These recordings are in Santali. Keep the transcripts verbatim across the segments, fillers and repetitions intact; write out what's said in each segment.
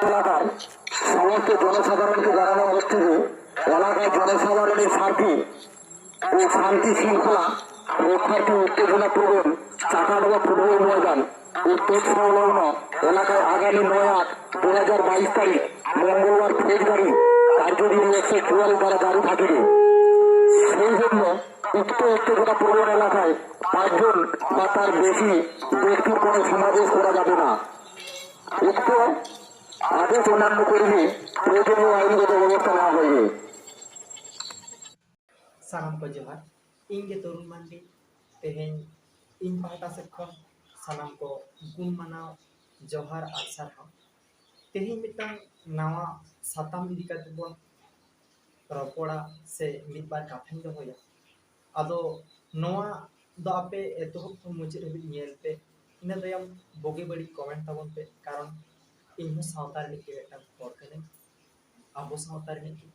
এলাকার সমস্ত জনসাধারণকে জানানো হচ্ছে যে এলাকার জনসাধারণের স্বার্থে ও শান্তি শৃঙ্খলা রক্ষার্থে উত্তেজনা প্রবণ চাকাডোবা ফুটবল ময়দান উত্তর সংলগ্ন এলাকায় আগামী নয় আট দু হাজার বাইশ তারিখ মঙ্গলবার ফৌজদারি কার্যবিধি একশো চুয়াল্লিশ দ্বারা জারি থাকিবে। সেই জন্য উক্ত উত্তেজনা প্রবণ এলাকায় পাঁচজন বা তার বেশি ব্যক্তির কোনো সমাবেশ করা যাবে না। উক্ত ᱟᱫᱚ ᱥᱟᱱᱟᱢ ᱠᱚ ᱠᱚᱨᱮ ᱯᱨᱚᱭᱳᱡᱚᱱᱤᱭᱚ ᱟᱭᱤᱱᱜᱚᱛᱚ ᱵᱮᱵᱚᱥᱛᱷᱟ ᱦᱟᱛᱟᱣ ᱦᱩᱭᱩᱜᱼᱟ᱾ ᱥᱟᱱᱟᱢ ᱠᱚ ᱡᱚᱦᱟᱨ᱾ ᱤᱧ ᱜᱮ ᱛᱚᱨᱩᱱ ᱢᱟᱱᱰᱤ᱾ ᱛᱮᱦᱮᱧ ᱤᱧ ᱯᱟᱦᱴᱟ ᱥᱮᱫ ᱠᱷᱚᱱ ᱥᱟᱱᱟᱢ ᱠᱚ ᱜᱩᱱ ᱢᱟᱱᱟᱣ ᱡᱚᱦᱟᱨ ᱟᱨ ᱥᱟᱨᱦᱟᱣ᱾ ᱛᱮᱦᱮᱧ ᱢᱤᱫᱴᱟᱝ ᱱᱟᱣᱟ ᱥᱟᱛᱟᱢ ᱤᱫᱤ ᱠᱟᱛᱮ ᱵᱚᱱ ᱨᱚᱯᱚᱲᱟ ᱥᱮ ᱢᱤᱫ ᱵᱟᱨ ᱠᱟᱛᱷᱟᱧ ᱫᱚᱦᱚᱭᱟ᱾ ᱟᱫᱚ ᱱᱚᱣᱟ ᱫᱚ ᱟᱯᱮ ᱮᱛᱚᱦᱚᱵ ᱠᱷᱚᱱ ᱢᱩᱪᱟᱹᱫ ᱦᱟᱹᱵᱤᱡ ᱧᱮᱞ ᱯᱮ, ᱤᱱᱟᱹ ᱛᱟᱭᱚᱢ ᱵᱩᱜᱤ ᱵᱟᱹᱲᱤᱡ ᱠᱚᱢᱮᱱᱴ ᱛᱟᱵᱚᱱ ᱯᱮ, ᱠᱟᱨᱚᱱ ᱤᱧ ᱦᱚᱸ ᱥᱟᱶᱛᱟ ᱨᱤᱱᱤᱡ ᱜᱮ ᱢᱤᱫᱴᱟᱝ ᱦᱚᱲ ᱠᱟᱹᱱᱟᱹᱧ, ᱟᱵᱚ ᱥᱟᱶᱛᱟ ᱨᱤᱱᱤᱡ ᱜᱮ,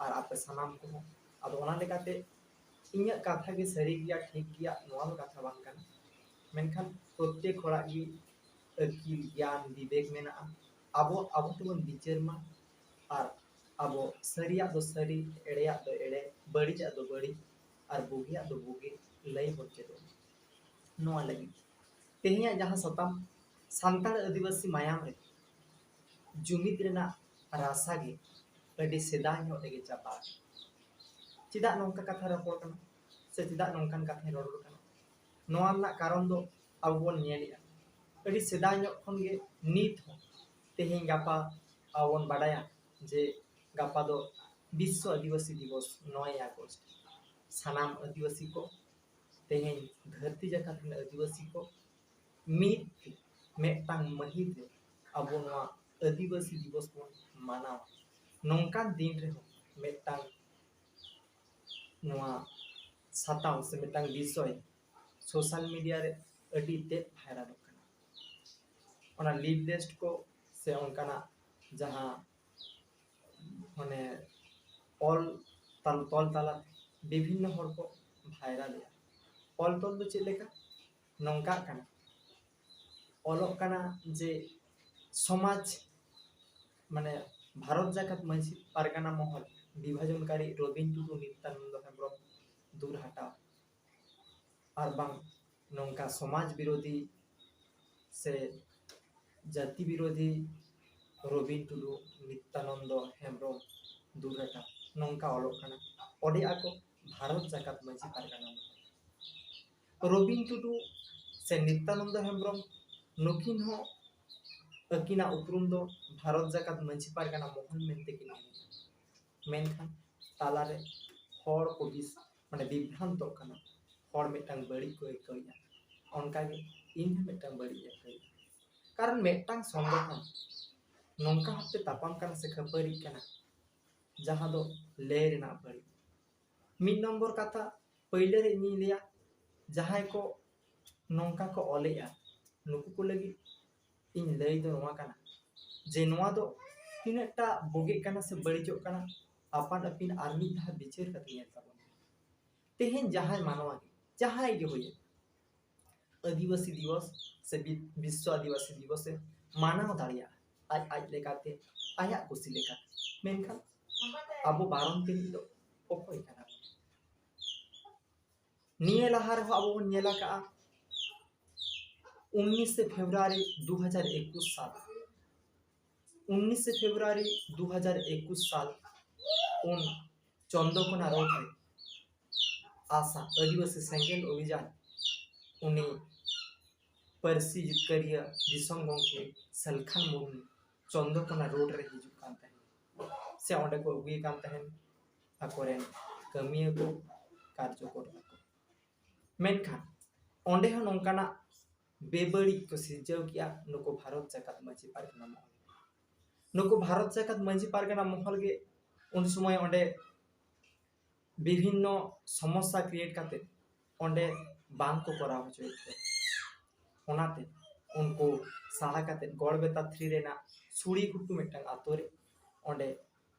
ᱟᱨ ᱟᱯᱮ ᱥᱟᱱᱟᱢ ᱠᱚᱦᱚᱸ᱾ ᱟᱫᱚ ᱚᱱᱟ ᱞᱮᱠᱟᱛᱮ ᱤᱧᱟᱹᱜ ᱠᱟᱛᱷᱟ ᱜᱮ ᱥᱟᱹᱨᱤ ᱜᱮᱭᱟ, ᱴᱷᱤᱠ ᱜᱮᱭᱟ, ᱱᱚᱣᱟ ᱫᱚ ᱠᱟᱛᱷᱟ ᱵᱟᱝ ᱠᱟᱱᱟ, ᱢᱮᱱᱠᱷᱟᱱ ᱯᱨᱚᱛᱛᱮᱠ ᱦᱚᱲᱟᱜ ᱜᱮ ᱟᱹᱠᱤᱞ, ᱜᱮᱭᱟᱱ, ᱵᱤᱵᱮᱠ ᱢᱮᱱᱟᱜᱼᱟ᱾ ᱟᱵᱚ ᱟᱵᱚ ᱛᱮᱵᱚᱱ ᱵᱤᱪᱟᱹᱨ ᱢᱟ, ᱟᱨ ᱟᱵᱚ ᱥᱟᱹᱨᱤᱭᱟᱜ ᱫᱚ ᱥᱟᱹᱨᱤ, ᱮᱲᱮᱭᱟᱜ ᱫᱚ ᱮᱲᱮ, ᱵᱟᱹᱲᱤᱡᱟᱜ ᱫᱚ ᱵᱟᱹᱲᱤᱡ, ᱟᱨ ᱵᱩᱜᱤᱭᱟᱜ ᱫᱚ ᱵᱩᱜᱤ ᱞᱟᱹᱭ ᱵᱚᱱ ᱪᱮᱫᱚᱜ ᱢᱟ᱾ ᱱᱚᱣᱟ ᱞᱟᱹᱜᱤᱫ ᱛᱮᱦᱮᱧᱟᱜ ᱡᱟᱦᱟᱸ ᱥᱟᱛᱟᱢ, ᱥᱟᱱᱛᱟᱲ ᱟᱹᱫᱤᱵᱟᱹᱥᱤ ᱢᱟᱭᱟᱢ ᱨᱮ ᱡᱩᱢᱤᱫ ᱨᱮᱱᱟᱜ ᱨᱟᱥᱟ ᱜᱮ ᱟᱹᱰᱤ ᱥᱮᱫᱟᱭ ᱧᱚᱜ ᱨᱮᱜᱮ ᱪᱟᱵᱟ ᱟᱠᱟᱱᱟ᱾ ᱪᱮᱫᱟᱜ ᱱᱚᱝᱠᱟ ᱠᱟᱛᱷᱟ ᱨᱚᱯᱚᱲ ᱠᱟᱱᱟ ᱥᱮ ᱪᱮᱫᱟᱜ ᱱᱚᱝᱠᱟᱱ ᱠᱟᱛᱷᱟᱧ ᱨᱚᱲ ᱠᱟᱱᱟ? ᱱᱚᱣᱟ ᱨᱮᱱᱟᱜ ᱠᱟᱨᱚᱱ ᱫᱚ ᱟᱵᱚ ᱵᱚᱱ ᱧᱮᱞᱮᱜᱼᱟ, ᱟᱹᱰᱤ ᱥᱮᱫᱟᱭ ᱧᱚᱜ ᱠᱷᱚᱱ ᱜᱮ ᱱᱤᱛ ᱦᱚᱸ, ᱛᱮᱦᱮᱧ ᱜᱟᱯᱟ ᱟᱵᱚ ᱵᱚᱱ ᱵᱟᱰᱟᱭᱟ ᱡᱮ ᱜᱟᱯᱟ ᱫᱚ ᱵᱤᱥᱥᱚ ᱟᱹᱫᱤᱵᱟᱹᱥᱤ ᱫᱤᱵᱚᱥ, ᱱᱚᱭᱮ ᱟᱜᱚᱥᱴ᱾ ᱥᱟᱱᱟᱢ ᱟᱹᱫᱤᱵᱟᱹᱥᱤ ᱠᱚ, ᱛᱮᱦᱮᱧ ᱫᱷᱟᱹᱨᱛᱤ ᱡᱟᱠᱟᱛ ᱨᱮᱱ ᱟᱹᱫᱤᱵᱟᱹᱥᱤ ᱠᱚ ᱢᱤᱫ ᱛᱮ ᱢᱤᱫᱴᱟᱝ ᱢᱟᱹᱦᱤᱛ ᱨᱮ ᱟᱵᱚ ᱱᱚᱣᱟ ᱟᱹᱫᱤᱵᱟᱹᱥᱤ ᱫᱤᱵᱚᱥ ᱵᱚᱱ ᱢᱟᱱᱟᱣᱟ᱾ ᱱᱚᱝᱠᱟᱱ ᱫᱤᱱ ᱨᱮᱦᱚᱸ ᱢᱤᱫᱴᱟᱝ ᱱᱚᱣᱟ ᱥᱟᱛᱟᱢ ᱥᱮ ᱢᱤᱫᱴᱟᱝ ᱵᱤᱥᱚᱭ ᱥᱳᱥᱟᱞ ᱢᱤᱰᱤᱭᱟ ᱨᱮ ᱟᱹᱰᱤ ᱛᱮᱫ ᱵᱷᱟᱭᱨᱟᱞᱚᱜ ᱠᱟᱱᱟ᱾ ᱚᱱᱟ ᱞᱤᱯ ᱞᱮᱥᱴ ᱠᱚ ᱥᱮ ᱚᱱᱠᱟᱱᱟᱜ ᱡᱟᱦᱟᱸ ᱢᱟᱱᱮ ᱚᱞ ᱛᱟᱞ-, ᱛᱚᱞ ᱛᱟᱞᱟᱛᱮ ᱵᱤᱵᱷᱤᱱᱱᱚ ᱦᱚᱲ ᱠᱚ ᱵᱷᱟᱭᱨᱟᱞᱮᱜᱼᱟ᱾ ᱚᱞ ᱛᱚᱞ ᱫᱚ ᱪᱮᱫ ᱞᱮᱠᱟ? ᱱᱚᱝᱠᱟᱜ ᱠᱟᱱᱟ, ᱚᱞᱚᱜ ᱠᱟᱱᱟ ᱡᱮ ᱥᱚᱢᱟᱡᱽ ᱢᱟᱱᱮ ᱵᱷᱟᱨᱚᱛ ᱡᱟᱠᱟᱛ ᱢᱟᱹᱡᱷᱤ ᱯᱟᱨᱜᱟᱱᱟ ᱢᱚᱦᱚᱞ ᱵᱤᱵᱷᱟᱡᱚᱱᱠᱟᱨᱤ ᱨᱚᱵᱤᱱ ᱴᱩᱰᱩ ᱱᱤᱛᱭᱟᱱᱚᱱᱫᱚ ᱦᱮᱢᱵᱨᱚᱢ ᱫᱩᱨ ᱦᱟᱴᱟᱣ ᱟᱨ ᱵᱟᱝ ᱱᱚᱝᱠᱟ ᱥᱚᱢᱟᱡᱽ ᱵᱤᱨᱳᱫᱷᱤ ᱥᱮ ᱡᱟᱹᱛᱤ ᱵᱤᱨᱳᱫᱷᱤ ᱨᱚᱵᱤᱱ ᱴᱩᱰᱩ ᱱᱤᱛᱭᱟᱱᱚᱱᱫᱚ ᱦᱮᱢᱵᱨᱚᱢ ᱫᱩᱨ ᱦᱟᱴᱟᱣ ᱱᱚᱝᱠᱟ ᱚᱞᱚᱜ ᱠᱟᱱᱟ᱾ ᱚᱰᱮ ᱟᱠᱚ ᱵᱷᱟᱨᱚᱛ ᱡᱟᱠᱟᱛ ᱢᱟᱹᱡᱷᱤ ᱯᱟᱨᱜᱟᱱᱟ ᱢᱚᱦᱚᱞ᱾ ᱨᱚᱵᱤᱱ ᱴᱩᱰᱩ ᱥᱮ ᱱᱤᱛᱭᱟᱱᱚᱱᱫᱚ ᱦᱮᱢᱵᱨᱚᱢ ᱱᱩᱠᱤᱱ ᱦᱚᱸ ᱟᱹᱠᱤᱱᱟᱜ ᱩᱯᱨᱩᱢ ᱫᱚ ᱵᱷᱟᱨᱚᱛ ᱡᱟᱠᱟᱛ ᱢᱟᱹᱡᱷᱤ ᱯᱟᱨᱜᱟᱱᱟ ᱢᱚᱦᱚᱞ ᱢᱮᱱᱛᱮ ᱠᱤᱱ ᱮᱢᱮᱫᱼᱟ᱾ ᱢᱮᱱᱠᱷᱟᱱ ᱛᱟᱞᱟᱨᱮ ᱦᱚᱲ ᱠᱚ ᱵᱤᱥ ᱢᱟᱱᱮ ᱵᱤᱵᱷᱨᱟᱱᱛᱚᱜ ᱠᱟᱱᱟ, ᱦᱚᱲ ᱢᱤᱫᱴᱟᱝ ᱵᱟᱹᱲᱤᱡ ᱠᱚ ᱟᱹᱭᱠᱟᱹᱣᱮᱫᱼᱟ᱾ ᱚᱱᱠᱟᱜᱮ ᱤᱧ ᱦᱚᱸ ᱢᱤᱫᱴᱟᱝ ᱵᱟᱹᱲᱤᱡ ᱤᱧ ᱟᱹᱭᱠᱟᱹᱣᱮᱫᱼᱟ᱾ ᱠᱟᱨᱚᱱ ᱢᱤᱫᱴᱟᱝ ᱥᱚᱝᱜᱚᱴᱷᱚᱱ ᱱᱚᱝᱠᱟ ᱵᱷᱟᱵᱛᱮ ᱛᱟᱯᱟᱢ ᱠᱟᱱᱟ ᱥᱮ ᱠᱷᱟᱹᱯᱟᱹᱨᱤᱜ ᱠᱟᱱᱟ, ᱡᱟᱦᱟᱸ ᱫᱚ ᱞᱟᱹᱭ ᱨᱮᱱᱟᱜ ᱵᱟᱹᱲᱤᱡ᱾ ᱢᱤᱫ ᱱᱚᱢᱵᱚᱨ ᱠᱟᱛᱷᱟ, ᱯᱟᱹᱭᱞᱟᱹ ᱨᱮ ᱤᱧᱤᱧ ᱞᱟᱹᱭᱟ, ᱡᱟᱦᱟᱸᱭ ᱠᱚ ᱱᱚᱝᱠᱟ ᱠᱚ ᱚᱞᱮᱜᱼᱟ, ᱱᱩᱠᱩ ᱠᱚ ᱞᱟᱹᱜᱤᱫ ᱤᱧ ᱞᱟᱹᱭ ᱫᱚ ᱱᱚᱣᱟ ᱠᱟᱱᱟ ᱡᱮ ᱱᱚᱣᱟ ᱫᱚ ᱛᱤᱱᱟᱹᱜ ᱴᱟ ᱵᱩᱜᱤᱜ ᱠᱟᱱᱟ ᱥᱮ ᱵᱟᱹᱲᱤᱡᱚᱜ ᱠᱟᱱᱟ, ᱟᱯᱟᱱ ᱟᱹᱯᱤᱱ ᱟᱨ ᱢᱤᱫ ᱫᱷᱟᱣ ᱵᱤᱪᱟᱹᱨ ᱠᱟᱛᱮ ᱧᱮᱞ ᱛᱟᱵᱚᱱ ᱯᱮ᱾ ᱛᱮᱦᱮᱧ ᱡᱟᱦᱟᱸᱭ ᱢᱟᱱᱣᱟ ᱜᱮ, ᱡᱟᱦᱟᱸᱭ ᱜᱮ ᱦᱩᱭᱮᱱ, ᱟᱹᱫᱤᱵᱟᱹᱥᱤ ᱫᱤᱵᱚᱥ ᱥᱮ ᱵᱤ-, ᱵᱤᱥᱥᱚ ᱟᱹᱫᱤᱵᱟᱹᱥᱤ ᱫᱤᱵᱚᱥ ᱮ ᱢᱟᱱᱟᱣ ᱫᱟᱲᱮᱭᱟᱜᱼᱟ ᱟᱡ ᱟᱡ ᱞᱮᱠᱟᱛᱮ, ᱟᱡᱟᱜ ᱠᱩᱥᱤ ᱞᱮᱠᱟ᱾ ᱢᱮᱱᱠᱷᱟᱱ ᱟᱵᱚ ᱵᱟᱨᱚᱱ ᱛᱤᱱᱤᱡ ᱫᱚ ᱚᱠᱚᱭ ᱠᱟᱱᱟ ᱵᱚᱱ? ᱱᱤᱭᱟᱹ ᱞᱟᱦᱟ ᱨᱮᱦᱚᱸ ᱟᱵᱚ ᱵᱚᱱ ᱧᱮᱞ ᱟᱠᱟᱫᱼᱟ, ᱩᱱᱤᱥᱮ ᱯᱷᱮᱵᱽᱨᱩᱣᱟᱨᱤ ᱫᱩ ᱦᱟᱡᱟᱨ ᱮᱠᱩᱥ ᱥᱟᱞ, ᱩᱱᱤᱥᱮ ᱯᱷᱮᱵᱽᱨᱩᱣᱟᱨᱤ ᱫᱩ ᱦᱟᱡᱟᱨ ᱮᱠᱩᱥ ᱥᱟᱞ, ᱩᱱ ᱪᱚᱱᱫᱨᱚᱠᱳᱱᱟ ᱨᱳᱰ ᱨᱮ ᱟᱥᱟ ᱟᱹᱫᱤᱵᱟᱹᱥᱤ ᱥᱮᱸᱜᱮᱞ ᱚᱵᱷᱤᱡᱟᱱ, ᱩᱱᱤ ᱯᱟᱹᱨᱥᱤ ᱡᱤᱛᱠᱟᱹᱨᱤᱭᱟᱹ ᱫᱤᱥᱚᱢ ᱜᱚᱢᱠᱮ ᱥᱟᱞᱠᱷᱟᱱ ᱢᱩᱨᱢᱩ ᱪᱚᱱᱫᱨᱚᱠᱳᱱᱟ ᱨᱳᱰ ᱨᱮ ᱦᱤᱡᱩᱜ ᱠᱟᱱ ᱛᱟᱦᱮᱸᱫ, ᱥᱮ ᱚᱸᱰᱮ ᱠᱚ ᱟᱹᱜᱩᱭᱮ ᱠᱟᱱ ᱛᱟᱦᱮᱸᱫ ᱟᱠᱚᱨᱮᱱ ᱠᱟᱹᱢᱤᱭᱟᱹ ᱠᱚ, ᱠᱟᱨᱡᱚᱠᱚᱨᱛᱟ ᱠᱚ᱾ ᱢᱮᱱᱠᱷᱟᱱ ᱚᱸᱰᱮ ᱦᱚᱸ ᱱᱚᱝᱠᱟᱱᱟᱜ ᱵᱮᱵᱟᱹᱲᱤᱡ ᱠᱚ ᱥᱤᱨᱡᱟᱹᱣ ᱠᱮᱜᱼᱟ ᱱᱩᱠᱩ ᱵᱷᱟᱨᱚᱛ ᱡᱟᱠᱟᱛ ᱢᱟᱹᱡᱷᱤ ᱯᱟᱨᱜᱟᱱᱟ ᱢᱚᱦᱚᱞ᱾ ᱱᱩᱠᱩ ᱵᱷᱟᱨᱚᱛ ᱡᱟᱠᱟᱛ ᱢᱟᱹᱡᱷᱤ ᱯᱟᱨᱜᱟᱱᱟ ᱢᱚᱦᱚᱞ ᱜᱮ ᱩᱱ ᱥᱚᱢᱚᱭ ᱚᱸᱰᱮ ᱵᱤᱵᱷᱤᱱᱱᱚ ᱥᱚᱢᱚᱥᱥᱟ ᱠᱨᱤᱭᱮᱴ ᱠᱟᱛᱮ ᱚᱸᱰᱮ ᱵᱟᱝ ᱠᱚ ᱠᱚᱨᱟᱣ ᱦᱚᱪᱚᱭᱮᱫ ᱠᱚᱣᱟ᱾ ᱚᱱᱟᱛᱮ ᱩᱱᱠᱩ ᱥᱟᱦᱟ ᱠᱟᱛᱮ ᱜᱚᱲᱵᱮᱛᱟ ᱛᱷᱨᱤ ᱨᱮᱱᱟᱜ ᱥᱩᱲᱤ ᱜᱷᱩᱴᱩ ᱢᱤᱫᱴᱟᱝ ᱟᱛᱳ ᱨᱮ ᱚᱸᱰᱮ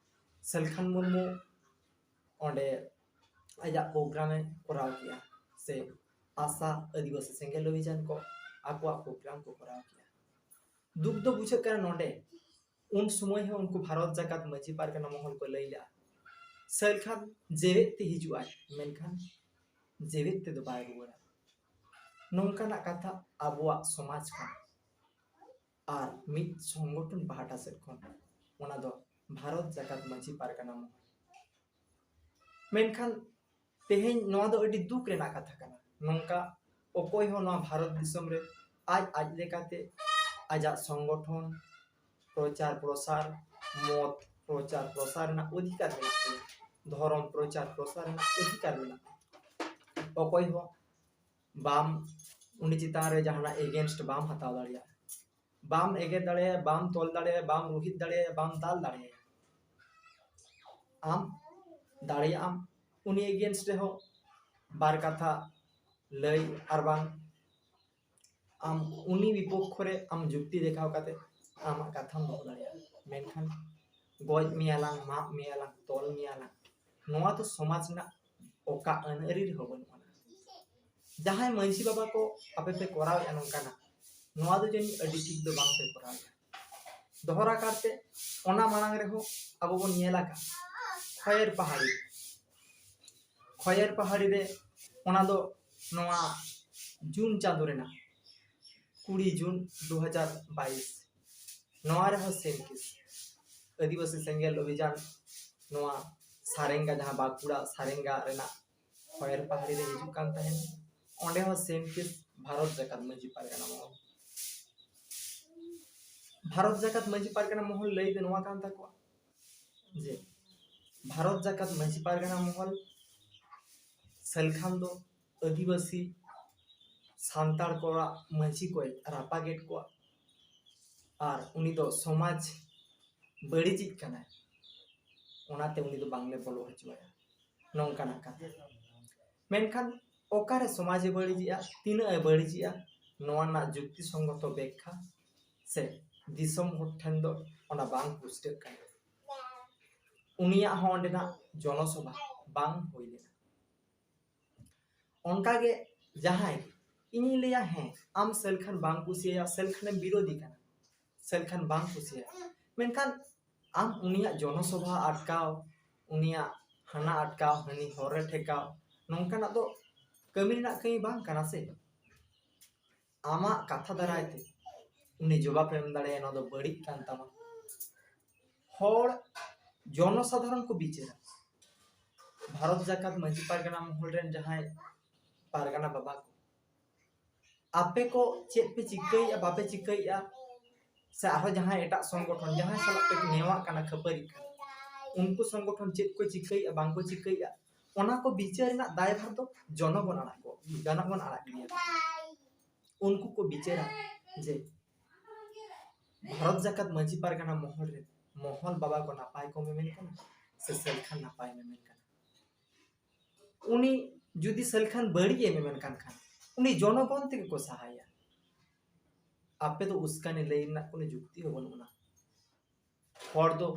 ᱥᱟᱞᱠᱷᱟᱱ ᱢᱩᱨᱢᱩ ᱚᱸᱰᱮ ᱟᱡᱟᱜ ᱯᱨᱳᱜᱨᱟᱢ ᱮ ᱠᱚᱨᱟᱣ ᱠᱮᱜᱼᱟ, ᱥᱮ ᱟᱥᱟ ᱟᱹᱫᱤᱵᱟᱹᱥᱤ ᱥᱮᱸᱜᱮᱞ ᱚᱵᱷᱤᱡᱟᱱ ᱠᱚ ᱟᱠᱚᱣᱟᱜ ᱯᱨᱳᱜᱨᱟᱢ ᱠᱚ ᱠᱚᱨᱟᱣ ᱠᱮᱜᱼᱟ᱾ ᱫᱩᱠ ᱫᱚ ᱵᱩᱡᱷᱟᱹᱜ ᱠᱟᱱᱟ ᱱᱚᱰᱮ ᱩᱱ ᱥᱚᱢᱚᱭ ᱦᱚᱸ ᱩᱱᱠᱩ ᱵᱷᱟᱨᱚᱛ ᱡᱟᱠᱟᱛ ᱢᱟᱹᱡᱷᱤ ᱯᱟᱨᱜᱟᱱᱟ ᱢᱚᱦᱚᱞ ᱠᱚ ᱞᱟᱹᱭ ᱞᱮᱫᱼᱟ, ᱥᱟᱹᱞᱠᱷᱟᱱ ᱡᱮᱣᱮᱫ ᱛᱮ ᱦᱤᱡᱩᱜ ᱟᱭ, ᱢᱮᱱᱠᱷᱟᱱ ᱡᱮᱣᱮᱫ ᱛᱮᱫᱚ ᱵᱟᱭ ᱨᱩᱣᱟᱹᱲᱟ᱾ ᱱᱚᱝᱠᱟᱱᱟᱜ ᱠᱟᱛᱷᱟ ᱟᱵᱚᱣᱟᱜ ᱥᱚᱢᱟᱡᱽ ᱠᱷᱚᱱ ᱟᱨ ᱢᱤᱫ ᱥᱚᱝᱜᱚᱴᱷᱚᱱ ᱯᱟᱦᱴᱟ ᱥᱮᱫ ᱠᱷᱚᱱ, ᱚᱱᱟ ᱫᱚ ᱵᱷᱟᱨᱚᱛ ᱡᱟᱠᱟᱛ ᱢᱟᱹᱡᱷᱤ ᱯᱟᱨᱜᱟᱱᱟ ᱢᱚᱦᱚᱞ᱾ ᱢᱮᱱᱠᱷᱟᱱ ᱛᱮᱦᱮᱧ ᱱᱚᱣᱟ ᱫᱚ ᱟᱹᱰᱤ ᱫᱩᱠ ᱨᱮᱱᱟᱜ ᱠᱟᱛᱷᱟ ᱠᱟᱱᱟ᱾ ᱱᱚᱝᱠᱟ ᱚᱠᱚᱭ ᱦᱚᱸ ᱱᱚᱣᱟ ᱵᱷᱟᱨᱚᱛ ᱫᱤᱥᱚᱢ ᱨᱮ ᱟᱡ ᱟᱡ ᱞᱮᱠᱟᱛᱮ ᱟᱡᱟᱜ ᱥᱚᱝᱜᱚᱴᱷᱚᱱ, ᱯᱨᱚᱪᱟᱨ ᱯᱨᱚᱥᱟᱨ, ᱢᱚᱛ ᱯᱨᱚᱪᱟᱨ ᱯᱨᱚᱥᱟᱨ ᱨᱮᱱᱟᱜ ᱚᱫᱷᱤᱠᱟᱨ ᱢᱮᱱᱟᱜ ᱛᱟᱭᱟ, ᱫᱷᱚᱨᱚᱢ ᱯᱨᱚᱪᱟᱨ ᱯᱨᱚᱥᱟᱨ ᱨᱮᱱᱟᱜ ᱚᱫᱷᱤᱠᱟᱨ ᱢᱮᱱᱟᱜ ᱛᱟᱭᱟ᱾ ᱚᱠᱚᱭ ᱦᱚᱸ ᱵᱟᱢ, ᱩᱱᱤ ᱪᱮᱛᱟᱱ ᱨᱮ ᱡᱟᱦᱟᱱᱟᱜ against ᱵᱟᱢ ᱦᱟᱛᱟᱣ ᱫᱟᱲᱮᱭᱟᱜᱼᱟ, ᱵᱟᱢ ᱮᱜᱮᱨ ᱫᱟᱲᱮᱭᱟᱜᱼᱟ, ᱵᱟᱢ ᱛᱚᱞ ᱫᱟᱲᱮᱭᱟᱜᱼᱟ, ᱵᱟᱢ ᱨᱩᱦᱤᱫ ᱫᱟᱲᱮᱭᱟᱜᱼᱟ, ᱵᱟᱢ ᱫᱟᱞ ᱫᱟᱲᱮᱭᱟᱜᱼᱟ᱾ ᱟᱢ ᱫᱟᱲᱮᱭᱟᱜ ᱟᱢ ᱩᱱᱤ against ᱨᱮᱦᱚᱸ ᱵᱟᱨ ᱠᱟᱛᱷᱟ ᱞᱟᱹᱭ, ᱟᱨ ᱵᱟᱝ ᱟᱢ ᱩᱱᱤ ᱵᱤᱯᱚᱠᱠᱷᱚ ᱨᱮ ᱟᱢ ᱡᱩᱠᱛᱤ ᱫᱮᱠᱷᱟᱣ ᱠᱟᱛᱮ ᱟᱢᱟᱜ ᱠᱟᱛᱷᱟᱢ ᱫᱚᱦᱚ ᱫᱟᱲᱮᱭᱟᱜᱼᱟ᱾ ᱢᱮᱱᱠᱷᱟᱱ ᱜᱚᱡ ᱢᱮᱭᱟ ᱞᱟᱝ, ᱢᱟᱜ ᱢᱮᱭᱟ ᱞᱟᱝ, ᱛᱚᱞ ᱢᱮᱭᱟ ᱞᱟᱝ, ᱱᱚᱣᱟ ᱫᱚ ᱥᱚᱢᱟᱡᱽ ᱨᱮᱱᱟᱜ ᱚᱠᱟ ᱟᱹᱱ ᱟᱹᱨᱤ ᱨᱮᱦᱚᱸ ᱵᱟᱹᱱᱩᱜ ᱟᱱᱟ᱾ ᱡᱟᱦᱟᱸᱭ ᱢᱟᱹᱡᱷᱤ ᱵᱟᱵᱟ ᱠᱚ ᱟᱯᱮ ᱯᱮ ᱠᱚᱨᱟᱣᱮᱫᱼᱟ ᱱᱚᱝᱠᱟᱱᱟᱜ, ᱱᱚᱣᱟ ᱫᱚ ᱡᱟᱹᱱᱤᱡ ᱟᱹᱰᱤ ᱴᱷᱤᱠ ᱫᱚ ᱵᱟᱝ ᱯᱮ ᱠᱚᱨᱟᱣᱮᱫᱼᱟ᱾ ᱫᱚᱦᱨᱟ ᱠᱟᱨᱛᱮ ᱚᱱᱟ ᱢᱟᱲᱟᱝ ᱨᱮᱦᱚᱸ ᱟᱵᱚ ᱵᱚᱱ ᱧᱮᱞ ᱟᱠᱟᱫ ᱠᱷᱚᱭᱮᱨ ᱯᱟᱦᱟᱲᱤ, ᱠᱷᱚᱭᱮᱨ ᱯᱟᱦᱟᱲᱤ ᱨᱮ, ᱚᱱᱟ ᱫᱚ ᱱᱚᱣᱟ ᱡᱩᱱ ᱪᱟᱸᱫᱳ ᱨᱮᱱᱟᱜ ᱠᱩᱲᱤ ᱡᱩᱱ ᱫᱩ ᱦᱟᱡᱟᱨ ᱵᱟᱭᱤᱥ, ᱱᱚᱣᱟ ᱨᱮᱦᱚᱸ same case, ᱟᱹᱫᱤᱵᱟᱹᱥᱤ ᱥᱮᱸᱜᱮᱞ ᱚᱵᱷᱤᱡᱟᱱ, ᱱᱚᱣᱟ ᱥᱟᱨᱮᱝᱜᱟ, ᱡᱟᱦᱟᱸ ᱵᱟᱸᱠᱩᱲᱟ ᱥᱟᱨᱮᱝᱜᱟ ᱨᱮᱱᱟᱜ ᱠᱷᱚᱭᱮᱨ ᱯᱟᱦᱟᱲᱤ ᱨᱮ ᱦᱤᱡᱩᱜ ᱠᱟᱱ ᱛᱟᱦᱮᱸᱱ, ᱚᱸᱰᱮ ᱦᱚᱸ same case ᱵᱷᱟᱨᱚᱛ ᱡᱟᱠᱟᱛ ᱢᱟᱹᱡᱷᱤ ᱯᱟᱨᱜᱟᱱᱟ ᱢᱚᱦᱚᱞ᱾ ᱵᱷᱟᱨᱚᱛ ᱡᱟᱠᱟᱛ ᱢᱟᱹᱡᱷᱤ ᱯᱟᱨᱜᱟᱱᱟ ᱢᱚᱦᱚᱞ ᱞᱟᱹᱭ ᱫᱚ ᱱᱚᱣᱟ ᱠᱟᱱ ᱛᱟᱠᱚᱣᱟ ᱡᱮ ᱵᱷᱟᱨᱚᱛ ᱡᱟᱠᱟᱛ ᱢᱟᱹᱡᱷᱤ ᱯᱟᱨᱜᱟᱱᱟ ᱢᱚᱦᱚᱞ ᱥᱟᱹᱞᱠᱷᱟᱱ ᱫᱚ ᱟᱹᱫᱤᱵᱟᱹᱥᱤ ᱥᱟᱱᱛᱟᱲ ᱠᱚᱣᱟᱜ ᱢᱟᱹᱡᱷᱤ ᱠᱚᱭ ᱨᱟᱯᱟᱜᱮᱫ ᱠᱚᱣᱟ, ᱟᱨ ᱩᱱᱤ ᱫᱚ ᱥᱚᱢᱟᱡᱽ ᱵᱟᱹᱲᱤᱡᱤᱡ ᱠᱟᱱᱟᱭ, ᱚᱱᱟᱛᱮ ᱩᱱᱤ ᱫᱚ ᱵᱟᱝᱞᱮ ᱵᱚᱞᱚ ᱦᱚᱪᱚᱣᱟᱭᱟ, ᱱᱚᱝᱠᱟᱱᱟᱜ ᱠᱟᱛᱷᱟ᱾ ᱢᱮᱱᱠᱷᱟᱱ ᱚᱠᱟᱨᱮ ᱥᱚᱢᱟᱡᱽ ᱮ ᱵᱟᱹᱲᱤᱡᱮᱜᱼᱟ, ᱛᱤᱱᱟᱹᱜ ᱮ ᱵᱟᱹᱲᱤᱡᱮᱜᱼᱟ, ᱱᱚᱣᱟ ᱨᱮᱱᱟᱜ ᱡᱩᱠᱛᱤ ᱥᱚᱝᱜᱚᱛᱚ ᱵᱮᱠᱠᱷᱟ ᱥᱮ ᱫᱤᱥᱚᱢ ᱦᱚᱲ ᱴᱷᱮᱱ ᱫᱚ ᱚᱱᱟ ᱵᱟᱝ ᱯᱩᱥᱴᱟᱹᱜ ᱠᱟᱱᱟ᱾ ᱩᱱᱤᱭᱟᱜ ᱦᱚᱸ ᱚᱸᱰᱮᱱᱟᱜ ᱡᱚᱱᱚᱥᱚᱵᱷᱟ ᱵᱟᱝ ᱦᱩᱭ ᱞᱮᱱᱟ᱾ ᱚᱱᱠᱟᱜᱮ ᱡᱟᱦᱟᱸᱭ ᱤᱧᱤᱧ ᱞᱟᱹᱭᱟ, ᱦᱮᱸ, ᱟᱢ ᱥᱟᱹᱞᱠᱷᱟᱱ ᱵᱟᱝ ᱠᱩᱥᱤᱭᱟᱭᱟ, ᱥᱟᱹᱞᱠᱷᱟᱱᱮᱢ ᱵᱤᱨᱳᱫᱷᱤ ᱠᱟᱱᱟ, ᱥᱟᱹᱞᱠᱷᱟᱱ ᱵᱟᱝ ᱠᱩᱥᱤᱭᱟᱭᱟ, ᱢᱮᱱᱠᱷᱟᱱ ᱟᱢ ᱩᱱᱤᱭᱟᱜ ᱡᱚᱱᱚᱥᱚᱵᱷᱟ ᱟᱴᱠᱟᱣ, ᱩᱱᱤᱭᱟᱜ ᱦᱟᱱᱟ ᱟᱴᱠᱟᱣ, ᱦᱟᱹᱱᱤ ᱦᱚᱨ ᱨᱮ ᱴᱷᱮᱠᱟᱣ, ᱱᱚᱝᱠᱟᱱᱟᱜ ᱫᱚ ᱠᱟᱹᱢᱤ ᱨᱮᱱᱟᱜ ᱠᱟᱹᱢᱤ ᱵᱟᱝ ᱠᱟᱱᱟ ᱥᱮ᱾ ᱟᱢᱟᱜ ᱠᱟᱛᱷᱟ ᱫᱟᱨᱟᱭ ᱛᱮ ᱩᱱᱤ ᱡᱚᱵᱟᱵ ᱮᱢ ᱫᱟᱲᱮᱭᱟᱜᱼᱟ, ᱱᱚᱣᱟ ᱫᱚ ᱵᱟᱹᱲᱤᱡ ᱠᱟᱱ ᱛᱟᱢᱟ᱾ ᱦᱚᱲ, ᱡᱚᱱᱚᱥᱟᱫᱷᱟᱨᱚᱱ ᱠᱚ ᱵᱤᱪᱟᱹᱨᱟ, ᱵᱷᱟᱨᱚᱛ ᱡᱟᱠᱟᱛ ᱢᱟᱹᱡᱷᱤ ᱯᱟᱨᱜᱟᱱᱟ ᱢᱚᱦᱚᱞ ᱨᱮᱱ ᱡᱟᱦᱟᱸᱭ ᱯᱟᱨᱜᱟᱱᱟ ᱵᱟᱵᱟ ᱠᱚ, ᱟᱯᱮ ᱠᱚ ᱪᱮᱫ ᱯᱮ ᱪᱤᱠᱟᱹᱭᱮᱫᱼᱟ, ᱵᱟᱯᱮ ᱪᱤᱠᱟᱹᱭᱮᱫᱼᱟ, ᱥᱮ ᱟᱨᱦᱚᱸ ᱡᱟᱦᱟᱸᱭ ᱮᱴᱟᱜ ᱥᱚᱝᱜᱚᱴᱷᱚᱱ ᱡᱟᱦᱟᱸᱭ ᱥᱟᱞᱟᱜ ᱯᱮ ᱱᱮᱣᱟᱜ ᱠᱟᱱᱟ, ᱠᱷᱟᱹᱯᱟᱹᱨᱤᱜ ᱠᱟᱱᱟ, ᱩᱱᱠᱩ ᱥᱚᱝᱜᱚᱴᱷᱚᱱ ᱪᱮᱫ ᱠᱚ ᱪᱤᱠᱟᱹᱭᱮᱫᱼᱟ, ᱵᱟᱝ ᱠᱚ ᱪᱤᱠᱟᱹᱭᱮᱫᱼᱟ, ᱚᱱᱟ ᱠᱚ ᱵᱤᱪᱟᱹᱨ ᱨᱮᱱᱟᱜ ᱫᱟᱭᱵᱷᱟᱨ ᱫᱚ ᱡᱚᱱᱚᱜᱚᱱ ᱟᱲᱟᱜ ᱠᱚ, ᱡᱚᱱᱚᱜᱚᱱ ᱟᱲᱟᱜ ᱜᱤᱰᱤᱭᱟ᱾ ᱩᱱᱠᱩ ᱠᱚ ᱵᱤᱪᱟᱹᱨᱟ ᱡᱮ ᱵᱷᱟᱨᱚᱛ ᱡᱟᱠᱟᱛ ᱢᱟᱹᱡᱷᱤ ᱯᱟᱨᱜᱟᱱᱟ ᱢᱚᱦᱚᱞ ᱨᱮ ᱢᱚᱦᱚᱞ ᱵᱟᱵᱟ ᱠᱚ ᱱᱟᱯᱟᱭ ᱠᱚ ᱢᱮᱢᱮᱱ ᱠᱟᱱᱟ ᱥᱮ ᱥᱮᱞᱠᱷᱟᱱ ᱱᱟᱯᱟᱭ ᱢᱮᱢᱮᱱ ᱠᱟᱱᱟ᱾ ᱩᱱᱤ ᱡᱩᱫᱤ ᱥᱮᱞᱠᱷᱟᱱ ᱵᱟᱹᱲᱤᱡ ᱮ ᱢᱮᱢᱮᱱ ᱠᱟᱱ ᱠᱷᱟᱱ, ᱩᱱᱤ ᱡᱚᱱᱚᱜᱚᱱ ᱛᱮᱜᱮ ᱠᱚ ᱥᱟᱦᱟᱭᱟ᱾ ᱟᱯᱮ ᱫᱚ ᱩᱥᱠᱟᱱᱤ ᱞᱟᱹᱭ ᱨᱮᱱᱟᱜ ᱠᱳᱱᱳ ᱡᱩᱠᱛᱤ ᱦᱚᱸ ᱵᱟᱹᱱᱩᱜ ᱟᱱᱟ᱾ ᱦᱚᱲ ᱫᱚ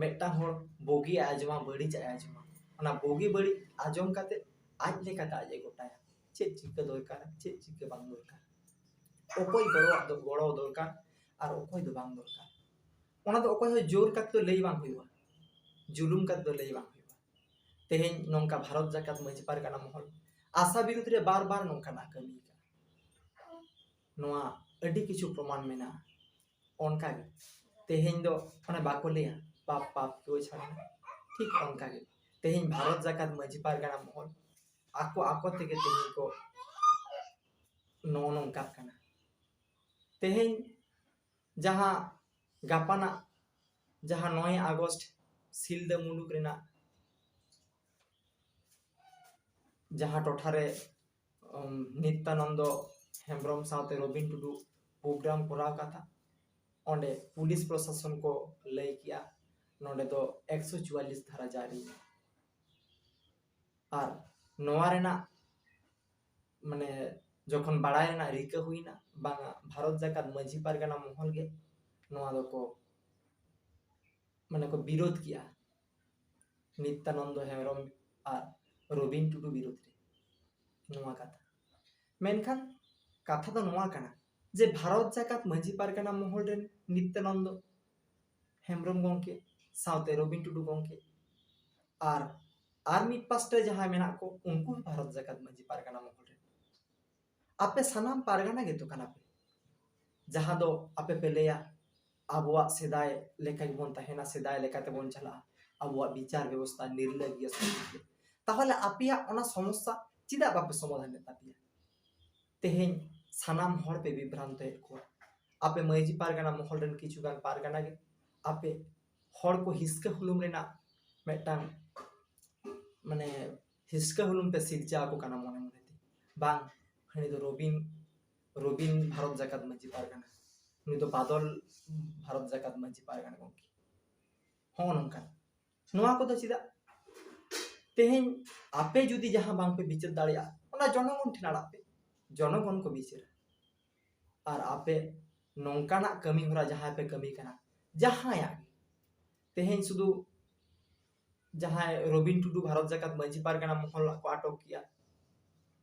ᱢᱤᱫᱴᱟᱝ ᱦᱚᱲ ᱵᱩᱜᱤ ᱟᱡᱚᱢᱟ, ᱵᱟᱹᱲᱤᱡ ᱟᱡᱚᱢᱟ, ᱚᱱᱟ ᱵᱩᱜᱤ ᱵᱟᱹᱲᱤᱡ ᱟᱡᱚᱢ ᱠᱟᱛᱮ ᱟᱡ ᱞᱮᱠᱟᱛᱮ ᱟᱡ ᱮ ᱜᱚᱴᱟᱭᱟ ᱪᱮᱫ ᱪᱤᱠᱟᱹ ᱫᱚᱨᱠᱟᱨ, ᱪᱮᱫ ᱪᱤᱠᱟᱹ ᱵᱟᱝ ᱫᱚᱨᱠᱟᱨ, ᱚᱠᱚᱭ ᱜᱚᱲᱚᱣᱟᱜ ᱫᱚ ᱜᱚᱲᱚ ᱫᱚᱨᱠᱟᱨ ᱟᱨ ᱚᱠᱚᱭ ᱫᱚ ᱵᱟᱝ ᱫᱚᱨᱠᱟᱨ᱾ ᱚᱱᱟ ᱫᱚ ᱚᱠᱚᱭ ᱦᱚᱸ ᱡᱳᱨ ᱠᱟᱛᱮ ᱫᱚ ᱞᱟᱹᱭ ᱵᱟᱝ ᱦᱩᱭᱩᱜᱼᱟ, ᱡᱩᱞᱩᱢ ᱠᱟᱛᱮ ᱫᱚ ᱞᱟᱹᱭ ᱵᱟᱝ ᱦᱩᱭᱩᱜᱼᱟ᱾ ᱛᱮᱦᱮᱧ ᱱᱚᱝᱠᱟ ᱵᱷᱟᱨᱚᱛ ᱡᱟᱠᱟᱛ ᱢᱟᱹᱡᱷᱤ ᱯᱟᱨᱜᱟᱱᱟ ᱢᱚᱦᱚᱞ ᱟᱥᱟ ᱵᱤᱨᱩᱫᱷ ᱨᱮ ᱵᱟᱨ ᱵᱟᱨ ᱱᱚᱝᱠᱟᱱᱟᱜ ᱠᱟᱹᱢᱤ ᱠᱟᱱᱟ, ᱱᱚᱣᱟ ᱟᱹᱰᱤ ᱠᱤᱪᱷᱩ ᱯᱨᱚᱢᱟᱱ ᱢᱮᱱᱟᱜᱼᱟ᱾ ᱚᱱᱠᱟᱜᱮ ᱛᱮᱦᱮᱧ ᱫᱚ ᱚᱱᱮ ᱵᱟᱠᱚ ᱞᱟᱹᱭᱟ ᱯᱟᱯ ᱯᱟᱯ ᱠᱮᱣ ᱪᱷᱟᱲᱟ, ᱴᱷᱤᱠ ᱚᱱᱠᱟᱜᱮ ᱛᱮᱦᱮᱧ ᱵᱷᱟᱨᱚᱛ ᱡᱟᱠᱟᱛ ᱢᱟᱹᱡᱷᱤ ᱯᱟᱨᱜᱟᱱᱟ ᱢᱚᱦᱚᱞ ᱟᱠᱚ ᱟᱠᱚ ᱛᱮᱜᱮ ᱛᱮᱦᱮᱧ ᱠᱚ ᱱᱚᱜᱼᱚ ᱱᱚᱝᱠᱟᱜ ᱠᱟᱱᱟ᱾ ᱛᱮᱦᱮᱧ ᱡᱟᱦᱟᱸ ᱜᱟᱯᱟᱱᱟᱜ ᱡᱟᱦᱟᱸ ᱱᱚᱭ ᱟᱜᱚᱥᱴ ᱥᱤᱞᱫᱟᱹ ᱢᱩᱞᱩᱠ ᱨᱮᱱᱟᱜ ᱡᱟᱦᱟᱸ ᱴᱚᱴᱷᱟ ᱨᱮ ᱱᱤᱛᱭᱟᱱᱚᱱᱫᱚ ᱦᱮᱢᱵᱨᱚᱢ ᱥᱟᱶᱛᱮ ᱨᱚᱵᱤᱱ ᱴᱩᱰᱩ ᱯᱨᱳᱜᱨᱟᱢ ᱠᱚᱨᱟᱣ ᱠᱟᱛᱷᱟ, ᱚᱸᱰᱮ ᱯᱩᱞᱤᱥ ᱯᱨᱚᱥᱟᱥᱚᱱ ᱠᱚ ᱞᱟᱹᱭ ᱠᱮᱜᱼᱟ ᱱᱚᱸᱰᱮ ᱫᱚ ᱮᱠᱥᱚ ᱪᱩᱣᱟᱞᱞᱤᱥ ᱫᱷᱟᱨᱟ ᱡᱟᱹᱨᱤ᱾ ᱟᱨ ᱱᱚᱣᱟ ᱨᱮᱱᱟᱜ ᱢᱟᱱᱮ ᱡᱚᱠᱷᱚᱱ ᱵᱟᱲᱟᱭ ᱨᱮᱱᱟᱜ ᱨᱤᱠᱟᱹ ᱦᱩᱭᱱᱟ, ᱵᱟᱝᱟ ᱵᱷᱟᱨᱚᱛ ᱡᱟᱠᱟᱛ ᱢᱟᱹᱡᱷᱤ ᱯᱟᱨᱜᱟᱱᱟ ᱢᱚᱦᱚᱞ ᱜᱮ ᱱᱚᱣᱟ ᱫᱚᱠᱚ ᱢᱟᱱᱮ ᱠᱚ ᱵᱤᱨᱳᱫᱷ ᱠᱮᱜᱼᱟ ᱱᱤᱛᱭᱟᱱᱚᱱᱫᱚ ᱦᱮᱢᱵᱨᱚᱢ ᱟᱨ ᱨᱚᱵᱤᱱ ᱴᱩᱰᱩ ᱵᱤᱨᱳᱫᱷ ᱨᱮ ᱱᱚᱣᱟ ᱠᱟᱛᱷᱟ᱾ ᱢᱮᱱᱠᱷᱟᱱ ᱠᱟᱛᱷᱟ ᱫᱚ ᱱᱚᱣᱟ ᱠᱟᱱᱟ ᱡᱮ ᱵᱷᱟᱨᱚᱛ ᱡᱟᱠᱟᱛ ᱢᱟᱹᱡᱷᱤ ᱯᱟᱨᱜᱟᱱᱟ ᱢᱚᱦᱚᱞ ᱨᱮᱱ ᱱᱤᱛᱭᱟᱱᱚᱱᱫᱚ ᱦᱮᱢᱵᱨᱚᱢ ᱜᱚᱢᱠᱮ, ᱥᱟᱶᱛᱮ ᱨᱚᱵᱤᱱ ᱴᱩᱰᱩ ᱜᱚᱢᱠᱮ, ᱟᱨ ᱟᱨ ᱢᱤᱫ ᱯᱟᱥᱴᱟ ᱡᱟᱦᱟᱸᱭ ᱢᱮᱱᱟᱜ ᱠᱚ, ᱩᱱᱠᱩ ᱦᱚᱸ ᱵᱷᱟᱨᱚᱛ ᱡᱟᱠᱟᱛ ᱢᱟᱹᱡᱷᱤ ᱯᱟᱨᱜᱟᱱᱟ ᱢᱚᱦᱚᱞ ᱨᱮᱱ᱾ ᱟᱯᱮ ᱥᱟᱱᱟᱢ ᱯᱟᱨᱜᱟᱱᱟ ᱜᱮᱛᱚ ᱠᱟᱱᱟ ᱯᱮ, ᱡᱟᱦᱟᱸ ᱫᱚ ᱟᱯᱮ ᱯᱮ ᱞᱟᱹᱭᱟ ᱟᱵᱚᱣᱟᱜ ᱥᱮᱫᱟᱭ ᱞᱮᱠᱟ ᱜᱮᱵᱚᱱ ᱛᱟᱦᱮᱱᱟ, ᱥᱮᱫᱟᱭ ᱞᱮᱠᱟ ᱛᱮᱵᱚᱱ ᱪᱟᱞᱟᱜᱼᱟ, ᱟᱵᱚᱣᱟᱜ ᱵᱤᱪᱟᱨ ᱵᱮᱵᱚᱥᱛᱷᱟ ᱱᱤᱨᱞᱟᱹ ᱜᱮᱭᱟ, ᱥᱚᱴᱷᱤᱠ ᱜᱮᱭᱟ᱾ ᱛᱟᱦᱚᱞᱮ ᱟᱯᱮᱭᱟᱜ ᱚᱱᱟ ᱥᱚᱢᱚᱥᱥᱟ ᱪᱮᱫᱟᱜ ᱵᱟᱯᱮ ᱥᱚᱢᱟᱫᱷᱟᱱᱮᱫ ᱛᱟᱯᱮᱭᱟ? ᱛᱮᱦᱮᱧ ᱥᱟᱱᱟᱢ ᱦᱚᱲ ᱯᱮ ᱵᱤᱵᱷᱨᱟᱱᱛᱚᱭᱮᱫ ᱠᱚᱣᱟ᱾ ᱟᱯᱮ ᱢᱟᱹᱡᱷᱤ ᱯᱟᱨᱜᱟᱱᱟ ᱢᱚᱦᱚᱞ ᱨᱮᱱ ᱠᱤᱪᱷᱩ ᱜᱟᱱ ᱯᱟᱨᱜᱟᱱᱟ ᱜᱮ ᱟᱯᱮ ᱦᱚᱲ ᱠᱚ ᱦᱤᱥᱠᱟᱹ ᱦᱩᱞᱩᱢ ᱨᱮᱱᱟᱜ ᱢᱤᱫᱴᱟᱝ, ᱢᱟᱱᱮ, ᱦᱤᱥᱠᱟᱹ ᱦᱩᱞᱩᱢ ᱯᱮ ᱥᱤᱨᱡᱟᱹᱣ ᱟᱠᱚ ᱠᱟᱱᱟ ᱢᱚᱱᱮ ᱢᱚᱱᱮᱛᱮ᱾ ᱵᱟᱝ, ᱦᱟᱹᱱᱤ ᱫᱚ ᱨᱚᱵᱤᱱ, ᱨᱚᱵᱤᱱ ᱵᱷᱟᱨᱚᱛ ᱡᱟᱠᱟᱛ ᱢᱟᱹᱡᱷᱤ ᱯᱟᱨᱜᱟᱱᱟ, ᱱᱩᱭ ᱫᱚ ᱵᱟᱫᱚᱞ ᱵᱷᱟᱨᱚᱛ ᱡᱟᱠᱟᱛ ᱢᱟᱹᱡᱷᱤ ᱯᱟᱨᱜᱟᱱᱟ ᱜᱚᱢᱠᱮ᱾ ᱦᱚᱸᱜᱼᱚ ᱱᱚᱝᱠᱟ᱾ ᱱᱚᱣᱟ ᱠᱚᱫᱚ ᱪᱮᱫᱟᱜ? ᱛᱮᱦᱮᱧ ᱟᱯᱮ ᱡᱩᱫᱤ ᱡᱟᱦᱟᱸ ᱵᱟᱝᱯᱮ ᱵᱤᱪᱟᱹᱨ ᱫᱟᱲᱮᱭᱟᱜᱼᱟ, ᱚᱱᱟ ᱡᱚᱱᱚᱜᱚᱱ ᱴᱷᱮᱱ ᱟᱲᱟᱜ ᱯᱮ, ᱡᱚᱱᱚᱜᱚᱱ ᱠᱚ ᱵᱤᱪᱟᱹᱨᱟ᱾ ᱟᱨ ᱟᱯᱮ ᱱᱚᱝᱠᱟᱱᱟᱜ ᱠᱟᱹᱢᱤ ᱦᱚᱨᱟ ᱡᱟᱦᱟᱸᱭ ᱯᱮ ᱠᱟᱹᱢᱤ ᱠᱟᱱᱟ, ᱡᱟᱦᱟᱸᱭᱟᱜ ᱜᱮ, ᱛᱮᱦᱮᱧ ᱥᱩᱫᱷᱩ ᱡᱟᱦᱟᱸᱭ ᱨᱚᱵᱤᱱ ᱴᱩᱰᱩ ᱵᱷᱟᱨᱚᱛ ᱡᱟᱠᱟᱛ ᱢᱟᱹᱡᱷᱤ ᱯᱟᱨᱜᱟᱱᱟ ᱢᱚᱦᱚᱞ ᱠᱚ ᱟᱴᱚᱠ ᱠᱮᱭᱟ,